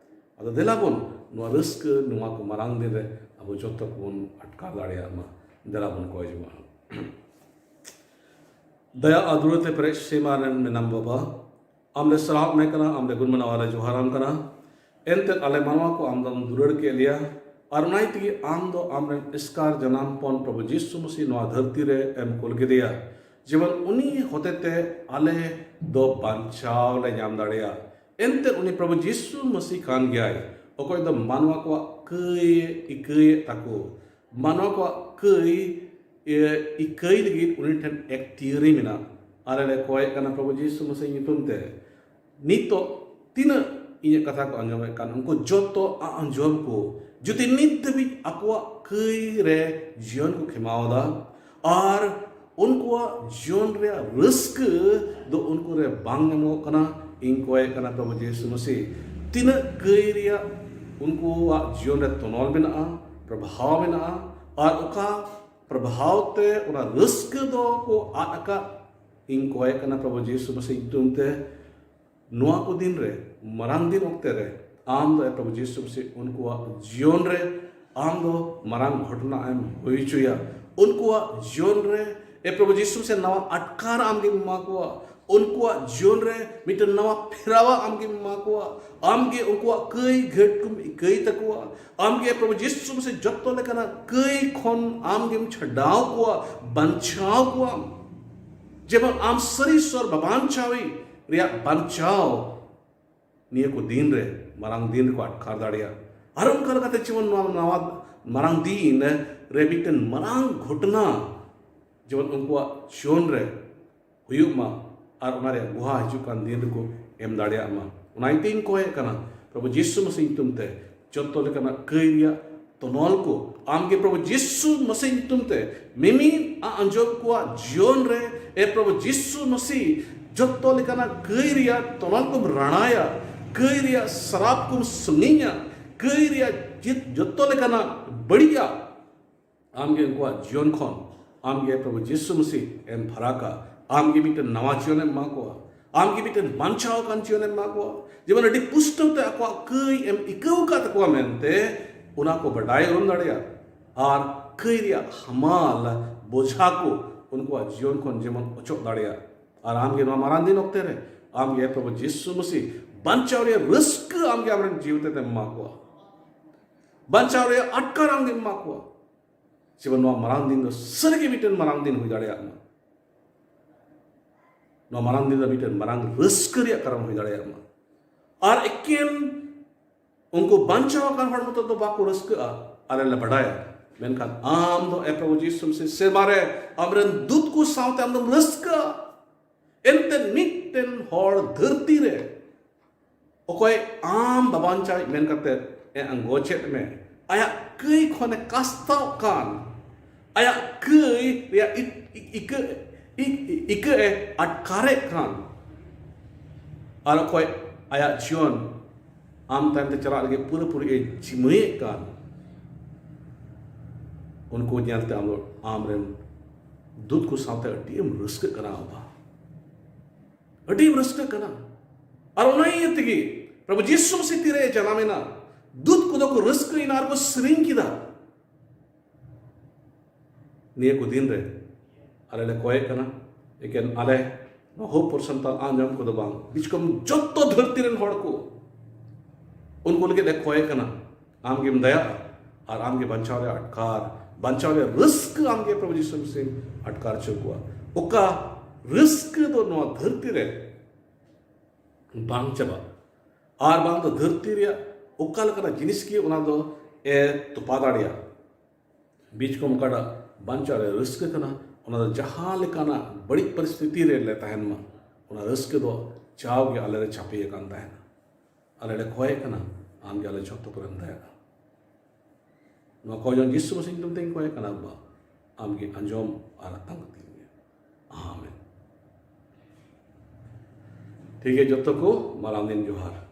ᱟᱫᱚ ᱫᱮᱞᱟ ᱵᱚᱱ ᱱᱚᱣᱟ ᱨᱟᱹᱥᱠᱟᱹ, ᱱᱚᱣᱟ ᱠᱚ ᱢᱟᱨᱟᱝ ᱫᱤᱱ ᱨᱮ ᱟᱵᱚ ᱡᱚᱛᱚ ᱠᱚᱵᱚᱱ ᱟᱴᱠᱟᱨ ᱫᱟᱲᱮᱭᱟᱜ ᱢᱟ᱾ ᱫᱮᱞᱟ ᱵᱚᱱ ᱠᱚᱭ ᱡᱚᱝᱟ᱾ ᱫᱟᱭᱟ ᱟᱨ ᱫᱩᱞᱟᱹᱲ ᱛᱮ ᱯᱮᱨᱮᱡ ᱥᱮᱢᱟ ᱨᱮᱱ ᱢᱮᱱᱟᱢ ᱵᱟᱵᱟ, ᱟᱢ ᱞᱮ ᱥᱟᱨᱦᱟᱣ ᱢᱮ ᱠᱟᱱᱟ, ᱟᱢ ᱞᱮ ᱜᱩᱱ ᱢᱟᱱᱟᱣ ᱟᱨ ᱞᱮ ᱡᱚᱦᱟᱨᱟᱢ ᱠᱟᱱᱟ᱾ ᱮᱱᱛᱮᱫ ᱟᱞᱮ ᱢᱟᱱᱣᱟ ᱠᱚ ᱟᱢ ᱫᱚᱢ ᱫᱩᱞᱟᱹᱲ ᱠᱮᱫ ᱞᱮᱭᱟ, ᱟᱨ ᱚᱱᱟ ᱛᱮᱜᱮ ᱟᱢ ᱫᱚ ᱟᱢᱨᱮᱱ ᱮᱥᱠᱟᱨ ᱡᱟᱱᱟᱢ ᱯᱚᱱ ᱯᱨᱚᱵᱷᱩ ᱡᱤᱥᱩ ᱢᱟᱹᱥᱤ ᱱᱚᱣᱟ ᱫᱷᱟᱹᱨᱛᱤ ᱨᱮ ᱮᱢ ᱠᱩᱞ ᱠᱮᱫᱮᱭᱟ, ᱡᱮᱢᱚᱱ ᱩᱱᱤ ᱦᱚᱛᱮᱛᱮ ᱟᱞᱮ ᱫᱚ ᱵᱟᱧᱪᱟᱣ ᱞᱮ ᱧᱟᱢ ᱫᱟᱲᱮᱭᱟᱜ᱾ ᱮᱱᱛᱮᱫ ᱩᱱᱤ ᱯᱨᱚᱵᱷᱩ ᱡᱤᱥᱩ ᱢᱟᱹᱥᱤ ᱠᱟᱱ ᱜᱮᱭᱟᱭ, ᱚᱠᱚᱭ ᱫᱚ ᱢᱟᱱᱣᱟ ᱠᱚᱣᱟᱜ ᱠᱟᱹᱭ ᱤᱠᱟᱹᱭᱮᱫ ᱛᱟᱠᱚ, ᱢᱟᱱᱣᱟ ᱠᱚᱣᱟᱜ ᱠᱟᱹᱭ, ᱮ, ᱤᱠᱟᱹᱭ ᱞᱟᱹᱜᱤᱫ ᱩᱱᱤ ᱴᱷᱮᱱ ᱮᱠᱛᱤᱭᱟᱹᱨᱤ ᱢᱮᱱᱟᱜ᱾ ᱟᱞᱮ ᱞᱮ ᱠᱚᱭᱮᱫ ᱠᱟᱱᱟ ᱯᱨᱚᱵᱷᱩ ᱡᱤᱥᱩ ᱢᱟᱹᱥᱤ ᱧᱩᱛᱩᱢ ᱛᱮ, ᱱᱤᱛᱚᱜ ᱛᱤᱱᱟᱹᱜ ᱤᱧᱟᱹᱜ ᱠᱟᱛᱷᱟ ᱠᱚ ᱟᱸᱡᱚᱢᱮᱫ ᱠᱟᱱ, ᱩᱱᱠᱩ ᱡᱚᱛᱚ ᱟᱜ ᱟᱸᱡᱚᱢ ᱠᱚ ᱡᱩᱫᱤ ᱱᱤᱛ ᱫᱷᱟᱹᱵᱤᱡ ᱟᱠᱚᱣᱟᱜ ᱠᱟᱹᱭ ᱨᱮ ᱡᱤᱭᱚᱱ ᱠᱚ ᱠᱷᱮᱢᱟᱣ ᱮᱫᱟ ᱟᱨ ᱩᱱᱠᱩᱣᱟᱜ ᱡᱤᱭᱚᱱ ᱨᱮᱭᱟᱜ ᱨᱟᱹᱥᱠᱟᱹ ᱫᱚ ᱩᱱᱠᱩ ᱨᱮ ᱵᱟᱝ ᱧᱟᱢᱚᱜ ᱠᱟᱱᱟ, ᱤᱧ ᱠᱚᱭᱮᱜ ᱠᱟᱱᱟ ᱯᱨᱚᱵᱷᱩ ᱡᱤᱥᱩ ᱢᱟᱹᱥᱤ, ᱛᱤᱱᱟᱹᱜ ᱠᱟᱹᱭ ᱨᱮᱭᱟᱜ ᱩᱱᱠᱩᱣᱟᱜ ᱡᱤᱭᱚᱱ ᱨᱮ ᱛᱚᱱᱚᱞ ᱢᱮᱱᱟᱜᱼᱟ, ᱯᱨᱚᱵᱷᱟᱣ ᱢᱮᱱᱟᱜᱼᱟ, ᱟᱨ ᱚᱠᱟ ᱯᱨᱚᱵᱷᱟᱣ ᱛᱮ ᱚᱱᱟ ᱨᱟᱹᱥᱠᱟᱹ ᱫᱚ ᱠᱚ ᱟᱫ ᱟᱠᱟᱫ, ᱤᱧ ᱠᱚᱭᱮᱜ ᱠᱟᱱᱟ ᱯᱨᱚᱵᱷᱩ ᱡᱤᱥᱩ ᱢᱟᱹᱥᱤ ᱧᱩᱛᱩᱢ ᱛᱮ, ᱱᱚᱣᱟ ᱠᱚ ᱫᱤᱱ ᱨᱮ, ᱢᱟᱨᱟᱝ ᱫᱤᱱ ᱚᱠᱛᱮ ᱨᱮ, ᱟᱢ ᱫᱚ ᱮ ᱯᱨᱚᱵᱷᱩ ᱡᱤᱥᱩ ᱢᱟᱹᱥᱤ ᱩᱱᱠᱩᱣᱟᱜ ᱡᱤᱭᱚᱱ ᱨᱮ ᱟᱢ ᱫᱚ ᱢᱟᱨᱟᱝ ᱜᱷᱚᱴᱚᱱᱟ ᱮᱢ ᱦᱩᱭ ᱦᱚᱪᱚᱭᱟ᱾ ᱩᱱᱠᱩᱣᱟᱜ ᱡᱤᱭᱚᱱ ᱨᱮ ᱮ ᱯᱨᱚᱵᱷᱩ ᱡᱤᱥᱩ ᱢᱟᱹᱥᱤ ᱱᱟᱣᱟ ᱟᱴᱠᱟᱨ ᱟᱢ ᱜᱮᱢ ᱮᱢᱟ ᱠᱚᱣᱟ᱾ ᱩᱱᱠᱩᱣᱟᱜ ᱡᱤᱭᱚᱱ ᱨᱮ ᱢᱤᱫᱴᱮᱱ ᱱᱟᱣᱟ ᱯᱷᱮᱨᱟᱣᱟᱜ ᱟᱢ ᱜᱮᱢ ᱮᱢᱟ ᱠᱚᱣᱟ᱾ ᱟᱢ ᱜᱮ ᱩᱱᱠᱩᱣᱟᱜ ᱠᱟᱹᱭ ᱜᱷᱟᱹᱴ ᱠᱚᱢ ᱤᱠᱟᱹᱭ ᱛᱟᱠᱚᱣᱟ᱾ ᱟᱢ ᱜᱮ ᱯᱨᱚᱵᱷᱩ ᱡᱤᱥᱩ ᱢᱟᱹᱥᱤ ᱡᱚᱛᱚ ᱞᱮᱠᱟᱱᱟᱜ ᱠᱟᱹᱭ ᱠᱷᱚᱱ ᱟᱢ ᱜᱮᱢ ᱪᱷᱟᱰᱟᱣ ᱠᱚᱣᱟ, ᱵᱟᱧᱪᱟᱣ ᱠᱚᱣᱟᱢ᱾ ᱡᱮᱢᱚᱱ ᱟᱢ ᱥᱟᱹᱨᱤ ᱥᱚᱨ ᱵᱟᱵᱟᱱᱪᱟᱣᱤ ᱨᱮᱭᱟᱜ ᱵᱟᱧᱪᱟᱣ ᱱᱤᱭᱟᱹ ᱠᱚ ᱫᱤᱱ ᱨᱮ, ᱢᱟᱨᱟᱝ ᱫᱤᱱ ᱨᱮᱠᱚ ᱟᱴᱠᱟᱨ ᱫᱟᱲᱮᱭᱟᱜᱼᱟ᱾ ᱟᱨ ᱚᱱᱠᱟ ᱞᱮᱠᱟᱛᱮ ᱡᱮᱢᱚᱱ ᱱᱚᱣᱟ ᱱᱟᱣᱟ ᱢᱟᱨᱟᱝ ᱫᱤᱱ ᱨᱮ ᱢᱤᱫᱴᱮᱱ ᱢᱟᱨᱟᱝ ᱜᱷᱚᱴᱚᱱᱟ ᱡᱮᱢᱚᱱ ᱩᱱᱠᱩᱣᱟᱜ ᱡᱤᱭᱚᱱ ᱨᱮ ᱦᱩᱭᱩᱜ ᱢᱟ ᱟᱨ ᱚᱱᱟ ᱨᱮᱭᱟᱜ ᱜᱚᱦᱟ ᱦᱤᱡᱩᱜ ᱠᱟᱱ ᱫᱤᱱ ᱨᱮᱠᱚ ᱮᱢ ᱫᱟᱲᱮᱭᱟᱜ ᱢᱟ᱾ ᱚᱱᱟ ᱤᱭᱟᱹᱛᱮᱧ ᱠᱚᱭᱮᱜ ᱠᱟᱱᱟ ᱯᱨᱚᱵᱷᱩ ᱡᱤᱥᱩ ᱢᱟᱹᱥᱤ ᱧᱩᱛᱩᱢ ᱛᱮ, ᱡᱚᱛᱚ ᱞᱮᱠᱟᱱᱟᱜ ᱠᱟᱹᱭ ᱨᱮᱭᱟᱜ ᱛᱚᱱᱚᱞ ᱠᱚ ᱟᱢᱜᱮ ᱯᱨᱚᱵᱷᱩ ᱡᱤᱥᱩ ᱢᱟᱹᱥᱤ ᱧᱩᱛᱩᱢ ᱛᱮ ᱢᱤᱢᱤᱫ ᱟᱸᱡᱚᱢ ᱠᱚᱣᱟᱜ ᱡᱤᱭᱚᱱ ᱨᱮ, ᱮ ᱯᱨᱚᱵᱷᱩ ᱡᱤᱥᱩ ᱢᱟᱹᱥᱤ, ᱡᱚᱛᱚ ᱞᱮᱠᱟᱱᱟᱜ ᱠᱟᱹᱭ ᱨᱮᱭᱟᱜ ᱛᱚᱱᱚᱞ ᱠᱚᱢ ᱨᱟᱲᱟᱭᱟ, ᱠᱟᱹᱭ ᱨᱮᱭᱟᱜ ᱥᱟᱨᱟᱯ ᱠᱚᱢ ᱥᱟᱺᱜᱤᱧᱟ, ᱠᱟᱹᱭ ᱨᱮᱭᱟᱜ ᱡᱤᱛ-, ᱡᱚᱛᱚ ᱞᱮᱠᱟᱱᱟᱜ ᱵᱟᱹᱲᱤᱡᱟᱜ ᱟᱢᱜᱮ ᱩᱱᱠᱩᱣᱟᱜ ᱡᱤᱭᱚᱱ ᱠᱷᱚᱱ ᱟᱢᱜᱮ ᱯᱨᱚᱵᱷᱩ ᱡᱤᱥᱩ ᱢᱟᱹᱥᱤ ᱮᱢ ᱯᱷᱟᱨᱟᱠᱟ᱾ ᱟᱢᱜᱮ ᱢᱤᱫᱴᱮᱱ ᱱᱟᱣᱟ ᱡᱤᱭᱚᱱ ᱮᱢ ᱮᱢᱟ ᱠᱚᱣᱟ᱾ ᱟᱢᱜᱮ ᱢᱤᱫᱴᱮᱱ ᱵᱟᱧᱪᱟᱣ ᱟᱠᱟᱱ ᱡᱤᱭᱚᱱ ᱮᱢ ᱮᱢᱟ ᱠᱚᱣᱟ᱾ ᱡᱮᱢᱚᱱ ᱟᱹᱰᱤ ᱯᱩᱥᱴᱟᱹᱣ ᱛᱮ ᱟᱠᱚᱣᱟᱜ ᱠᱟᱹᱭ ᱮᱢ ᱤᱠᱟᱹᱣ ᱟᱠᱟᱫ ᱛᱟᱠᱚᱣᱟ ᱢᱮᱱᱛᱮ ᱚᱱᱟ ᱠᱚ ᱵᱟᱰᱟᱭ ᱩᱨᱩᱢ ᱫᱟᱲᱮᱭᱟᱜ ᱟᱨ ᱠᱟᱹᱭ ᱨᱮᱭᱟᱜ ᱦᱟᱢᱟᱞ ᱵᱚᱡᱷᱟ ᱠᱚ ᱩᱱᱠᱩᱣᱟᱜ ᱡᱤᱭᱚᱱ ᱠᱷᱚᱱ ᱡᱮᱢᱚᱱ ᱚᱪᱚᱜ ᱫᱟᱲᱮᱭᱟᱜ᱾ ᱟᱨ ᱟᱢᱜᱮ ᱱᱚᱣᱟ ᱢᱟᱨᱟᱝ ᱫᱤᱱ ᱚᱠᱛᱮ ᱨᱮ ᱟᱢᱜᱮ ᱯᱨᱚᱵᱷᱩ ᱡᱤᱥᱩ ᱢᱟᱹᱥᱤ ᱵᱟᱧᱪᱟᱣ ᱨᱮᱭᱟᱜ ᱨᱟᱹᱥᱠᱟᱹ ᱟᱢᱜᱮ ᱟᱢᱨᱮᱱ ᱡᱤᱣᱤ ᱛᱮᱢ ᱮᱢᱟ ᱠᱚᱣᱟ᱾ ᱵᱟᱧᱪᱟᱣ ᱨᱮᱭᱟᱜ ᱟᱴᱠᱟᱨ ᱟᱢᱜᱮᱢ ᱮᱢᱟ ᱠᱚᱣᱟ᱾ ᱡᱮᱢᱚᱱ ᱱᱚᱣᱟ ᱢᱟᱨᱟᱝ ᱫᱤᱱ ᱫᱚ ᱥᱟᱹᱨᱤᱜᱮ ᱢᱤᱫᱴᱮᱱ ᱢᱟᱨᱟᱝ ᱫᱤᱱ ᱦᱩᱭ ᱫᱟᱲᱮᱭᱟᱜ ᱢᱟ᱾ ᱱᱚᱣᱟ ᱢᱟᱨᱟᱝ ᱫᱤᱱ ᱫᱚ ᱢᱤᱫᱴᱮᱱ ᱢᱟᱨᱟᱝ ᱨᱟᱹᱥᱠᱟᱹ ᱨᱮᱭᱟᱜ ᱠᱟᱨᱚᱱ ᱦᱩᱭ ᱫᱟᱲᱮᱭᱟᱜ ᱢᱟ᱾ ᱟᱨ ᱮᱠᱮᱱ ᱩᱱᱠᱩ ᱵᱟᱧᱪᱟᱣ ᱟᱠᱟᱱ ᱦᱚᱲ ᱢᱚᱛᱚ ᱫᱚ ᱵᱟᱠᱚ ᱨᱟᱹᱥᱠᱟᱹᱜᱼᱟ, ᱟᱞᱮ ᱞᱮ ᱵᱟᱰᱟᱭᱟ᱾ ᱢᱮᱱᱠᱷᱟᱱ ᱟᱢ ᱫᱚ ᱮ ᱯᱨᱚᱵᱷᱩ ᱡᱤᱥᱩ ᱢᱟᱹᱥᱤ ᱥᱮᱨᱢᱟ ᱨᱮ ᱟᱢᱨᱮᱱ ᱫᱩᱛ ᱠᱚ ᱥᱟᱶᱛᱮ ᱟᱢ ᱫᱚᱢ ᱨᱟᱹᱥᱠᱟᱹᱜᱼᱟ᱾ ᱮᱱᱛᱮ ᱢᱤᱫᱴᱮᱱ ᱦᱚᱲ ᱫᱷᱟᱹᱨᱛᱤ ᱨᱮ ᱚᱠᱚᱭ ᱟᱢ ᱵᱟᱵᱟᱧᱪᱟᱣᱤᱡ ᱢᱮᱱ ᱠᱟᱛᱮ ᱮ ᱟᱸᱜᱚᱪᱮᱫ ᱢᱮ, ᱟᱭᱟᱜ ᱠᱟᱹᱭ ᱠᱷᱚᱱᱮ ᱠᱟᱥᱛᱟᱣ ᱠᱟᱱ, ᱟᱭᱟᱜ ᱠᱟᱹᱭ ᱨᱮᱭᱟᱜ ᱤᱠ-, ᱤᱠ-, ᱤᱠᱟᱹ, ᱤᱠ-, ᱤᱠᱟᱹ ᱮ ᱟᱴᱠᱟᱨᱮᱫ ᱠᱟᱱ, ᱟᱨ ᱚᱠᱚᱭ ᱟᱭᱟᱜ ᱡᱤᱭᱚᱱ ᱟᱢ ᱛᱟᱭᱚᱢ ᱛᱮ ᱪᱟᱞᱟᱜ ᱞᱟᱹᱜᱤᱫ ᱯᱩᱨᱟᱹᱯᱩᱨᱤ ᱮ ᱡᱤᱢᱟᱹᱭᱮᱫ ᱠᱟᱱ, ᱩᱱᱠᱩ ᱧᱮᱞᱛᱮ ᱟᱢ ᱫᱚ ᱟᱢᱨᱮᱱ ᱫᱩᱛ ᱠᱚ ᱥᱟᱶᱛᱮ ᱟᱹᱰᱤ ᱮᱢ ᱨᱟᱹᱥᱠᱟᱹᱜ ᱠᱟᱱᱟ ᱵᱟᱵᱟ, ᱟᱹᱰᱤ ᱮᱢ ᱨᱟᱹᱥᱠᱟᱹᱜ ᱠᱟᱱᱟ᱾ ᱟᱨ ᱚᱱᱟ ᱤᱭᱟᱹ ᱛᱮᱜᱮ ᱯᱨᱚᱵᱷᱩ ᱡᱤᱥᱩ ᱢᱟᱹᱥᱤ ᱛᱤᱨᱮ ᱡᱟᱱᱟᱢ ᱮᱱᱟ, ᱫᱩᱛ ᱠᱚᱫᱚ ᱠᱚ ᱨᱟᱹᱥᱠᱟᱹᱭᱮᱱᱟ ᱟᱨ ᱠᱚ ᱥᱮᱨᱮᱧ ᱠᱮᱫᱟ᱾ ᱱᱤᱭᱟᱹ ᱠᱚ ᱫᱤᱱ ᱨᱮ ᱟᱞᱮ ᱞᱮ ᱠᱚᱭᱮᱜ ᱠᱟᱱᱟ, ᱮᱠᱮᱱ ᱟᱞᱮ ᱱᱚᱣᱟ ᱦᱳᱯ ᱯᱷᱚᱨ ᱥᱟᱱᱛᱟᱞ ᱟᱸᱡᱚᱢ ᱠᱚᱫᱚ ᱵᱟᱝ, ᱵᱤᱪ ᱠᱚᱢ ᱡᱚᱛᱚ ᱫᱷᱟᱹᱨᱛᱤ ᱨᱮᱱ ᱦᱚᱲ ᱠᱚ, ᱩᱱᱠᱩ ᱞᱟᱹᱜᱤᱫ ᱞᱮ ᱠᱚᱭᱮᱜ ᱠᱟᱱᱟ᱾ ᱟᱢ ᱜᱮᱢ ᱫᱟᱭᱟᱜᱼᱟ ᱟᱨ ᱟᱢ ᱜᱮ ᱵᱟᱧᱪᱟᱣ ᱨᱮᱭᱟᱜ ᱟᱴᱠᱟᱨ, ᱵᱟᱧᱪᱟᱣ ᱨᱮᱭᱟᱜ ᱨᱟᱹᱥᱠᱟᱹ ᱟᱢ ᱜᱮ ᱯᱨᱚᱵᱷᱩ ᱡᱤᱥᱩ ᱢᱟᱹᱥᱤᱦ ᱟᱴᱠᱟᱨ ᱦᱚᱪᱚ ᱠᱚᱣᱟ᱾ ᱚᱠᱟ ᱨᱟᱹᱥᱠᱟᱹ ᱫᱚ ᱱᱚᱣᱟ ᱫᱷᱟᱹᱨᱛᱤ ᱨᱮ ᱵᱟᱝ ᱪᱟᱵᱟᱜ, ᱟᱨ ᱵᱟᱝ ᱫᱚ ᱫᱷᱟᱹᱨᱛᱤ ᱨᱮᱭᱟᱜ ᱚᱠᱟ ᱞᱮᱠᱟᱱᱟᱜ ᱡᱤᱱᱤᱥ ᱜᱮ ᱚᱱᱟ ᱫᱚ ᱮ ᱛᱚᱯᱟ ᱫᱟᱲᱮᱭᱟᱜ᱾ ᱵᱤᱪ ᱠᱚᱢ ᱚᱠᱟᱴᱟᱜ ᱵᱟᱧᱪᱟᱣ ᱨᱮ ᱨᱟᱹᱥᱠᱟᱹ ᱠᱟᱱᱟ, ᱚᱱᱟ ᱫᱚ ᱡᱟᱦᱟᱸ ᱞᱮᱠᱟᱱᱟᱜ ᱵᱟᱹᱲᱤᱡ ᱯᱚᱨᱤᱥᱛᱷᱤᱛᱤ ᱨᱮ ᱞᱮ ᱛᱟᱦᱮᱱ ᱢᱟ, ᱚᱱᱟ ᱨᱟᱹᱥᱠᱟᱹ ᱫᱚ ᱡᱟᱣ ᱜᱮ ᱟᱞᱮ ᱨᱮ ᱪᱟᱯᱮ ᱟᱠᱟᱱ ᱛᱟᱦᱮᱱᱟ᱾ ᱟᱞᱮ ᱞᱮ ᱠᱷᱚᱭᱮᱜ ᱠᱟᱱᱟ, ᱟᱢ ᱜᱮ ᱟᱞᱮ ᱡᱷᱚᱛᱚ ᱠᱚᱨᱮᱢ ᱫᱟᱭᱟᱜᱼᱟ᱾ ᱱᱚᱣᱟ ᱠᱚ ᱡᱚᱱ ᱡᱤᱥᱩ ᱢᱟᱹᱥᱤ ᱧᱩᱛᱩᱢ ᱛᱮᱧ ᱠᱷᱚᱭᱮᱜ ᱠᱟᱱᱟ, ᱵᱟᱵᱟ, ᱟᱢ ᱜᱮ ᱟᱸᱡᱚᱢ ᱟᱨ ᱟᱛᱟᱝ ᱠᱟᱹᱛᱤᱧ ᱢᱮ᱾ ᱟᱢᱮᱱ᱾ ᱴᱷᱤᱠ ᱜᱮᱭᱟ, ᱡᱚᱛᱚ ᱠᱚ ᱢᱟᱨᱟᱝ ᱫᱤᱱ ᱡᱚᱦᱟᱨ᱾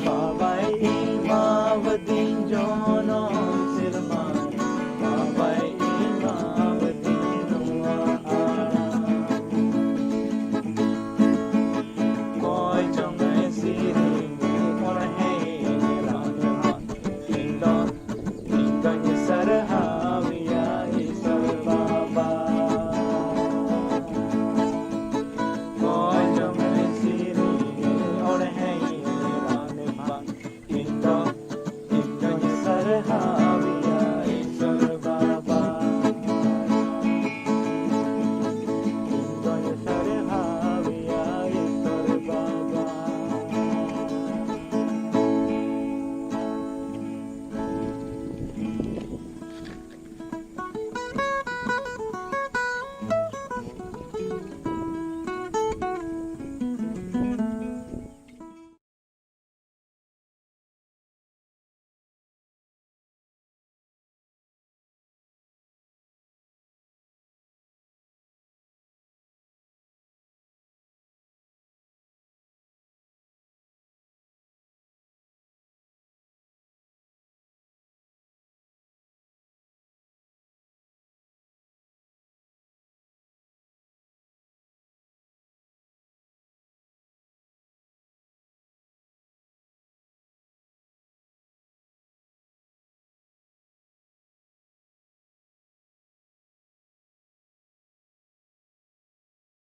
ᱵᱟᱵᱟᱭ ᱮᱢᱟᱣᱟᱫᱤᱧ ᱡᱚᱱᱚᱢ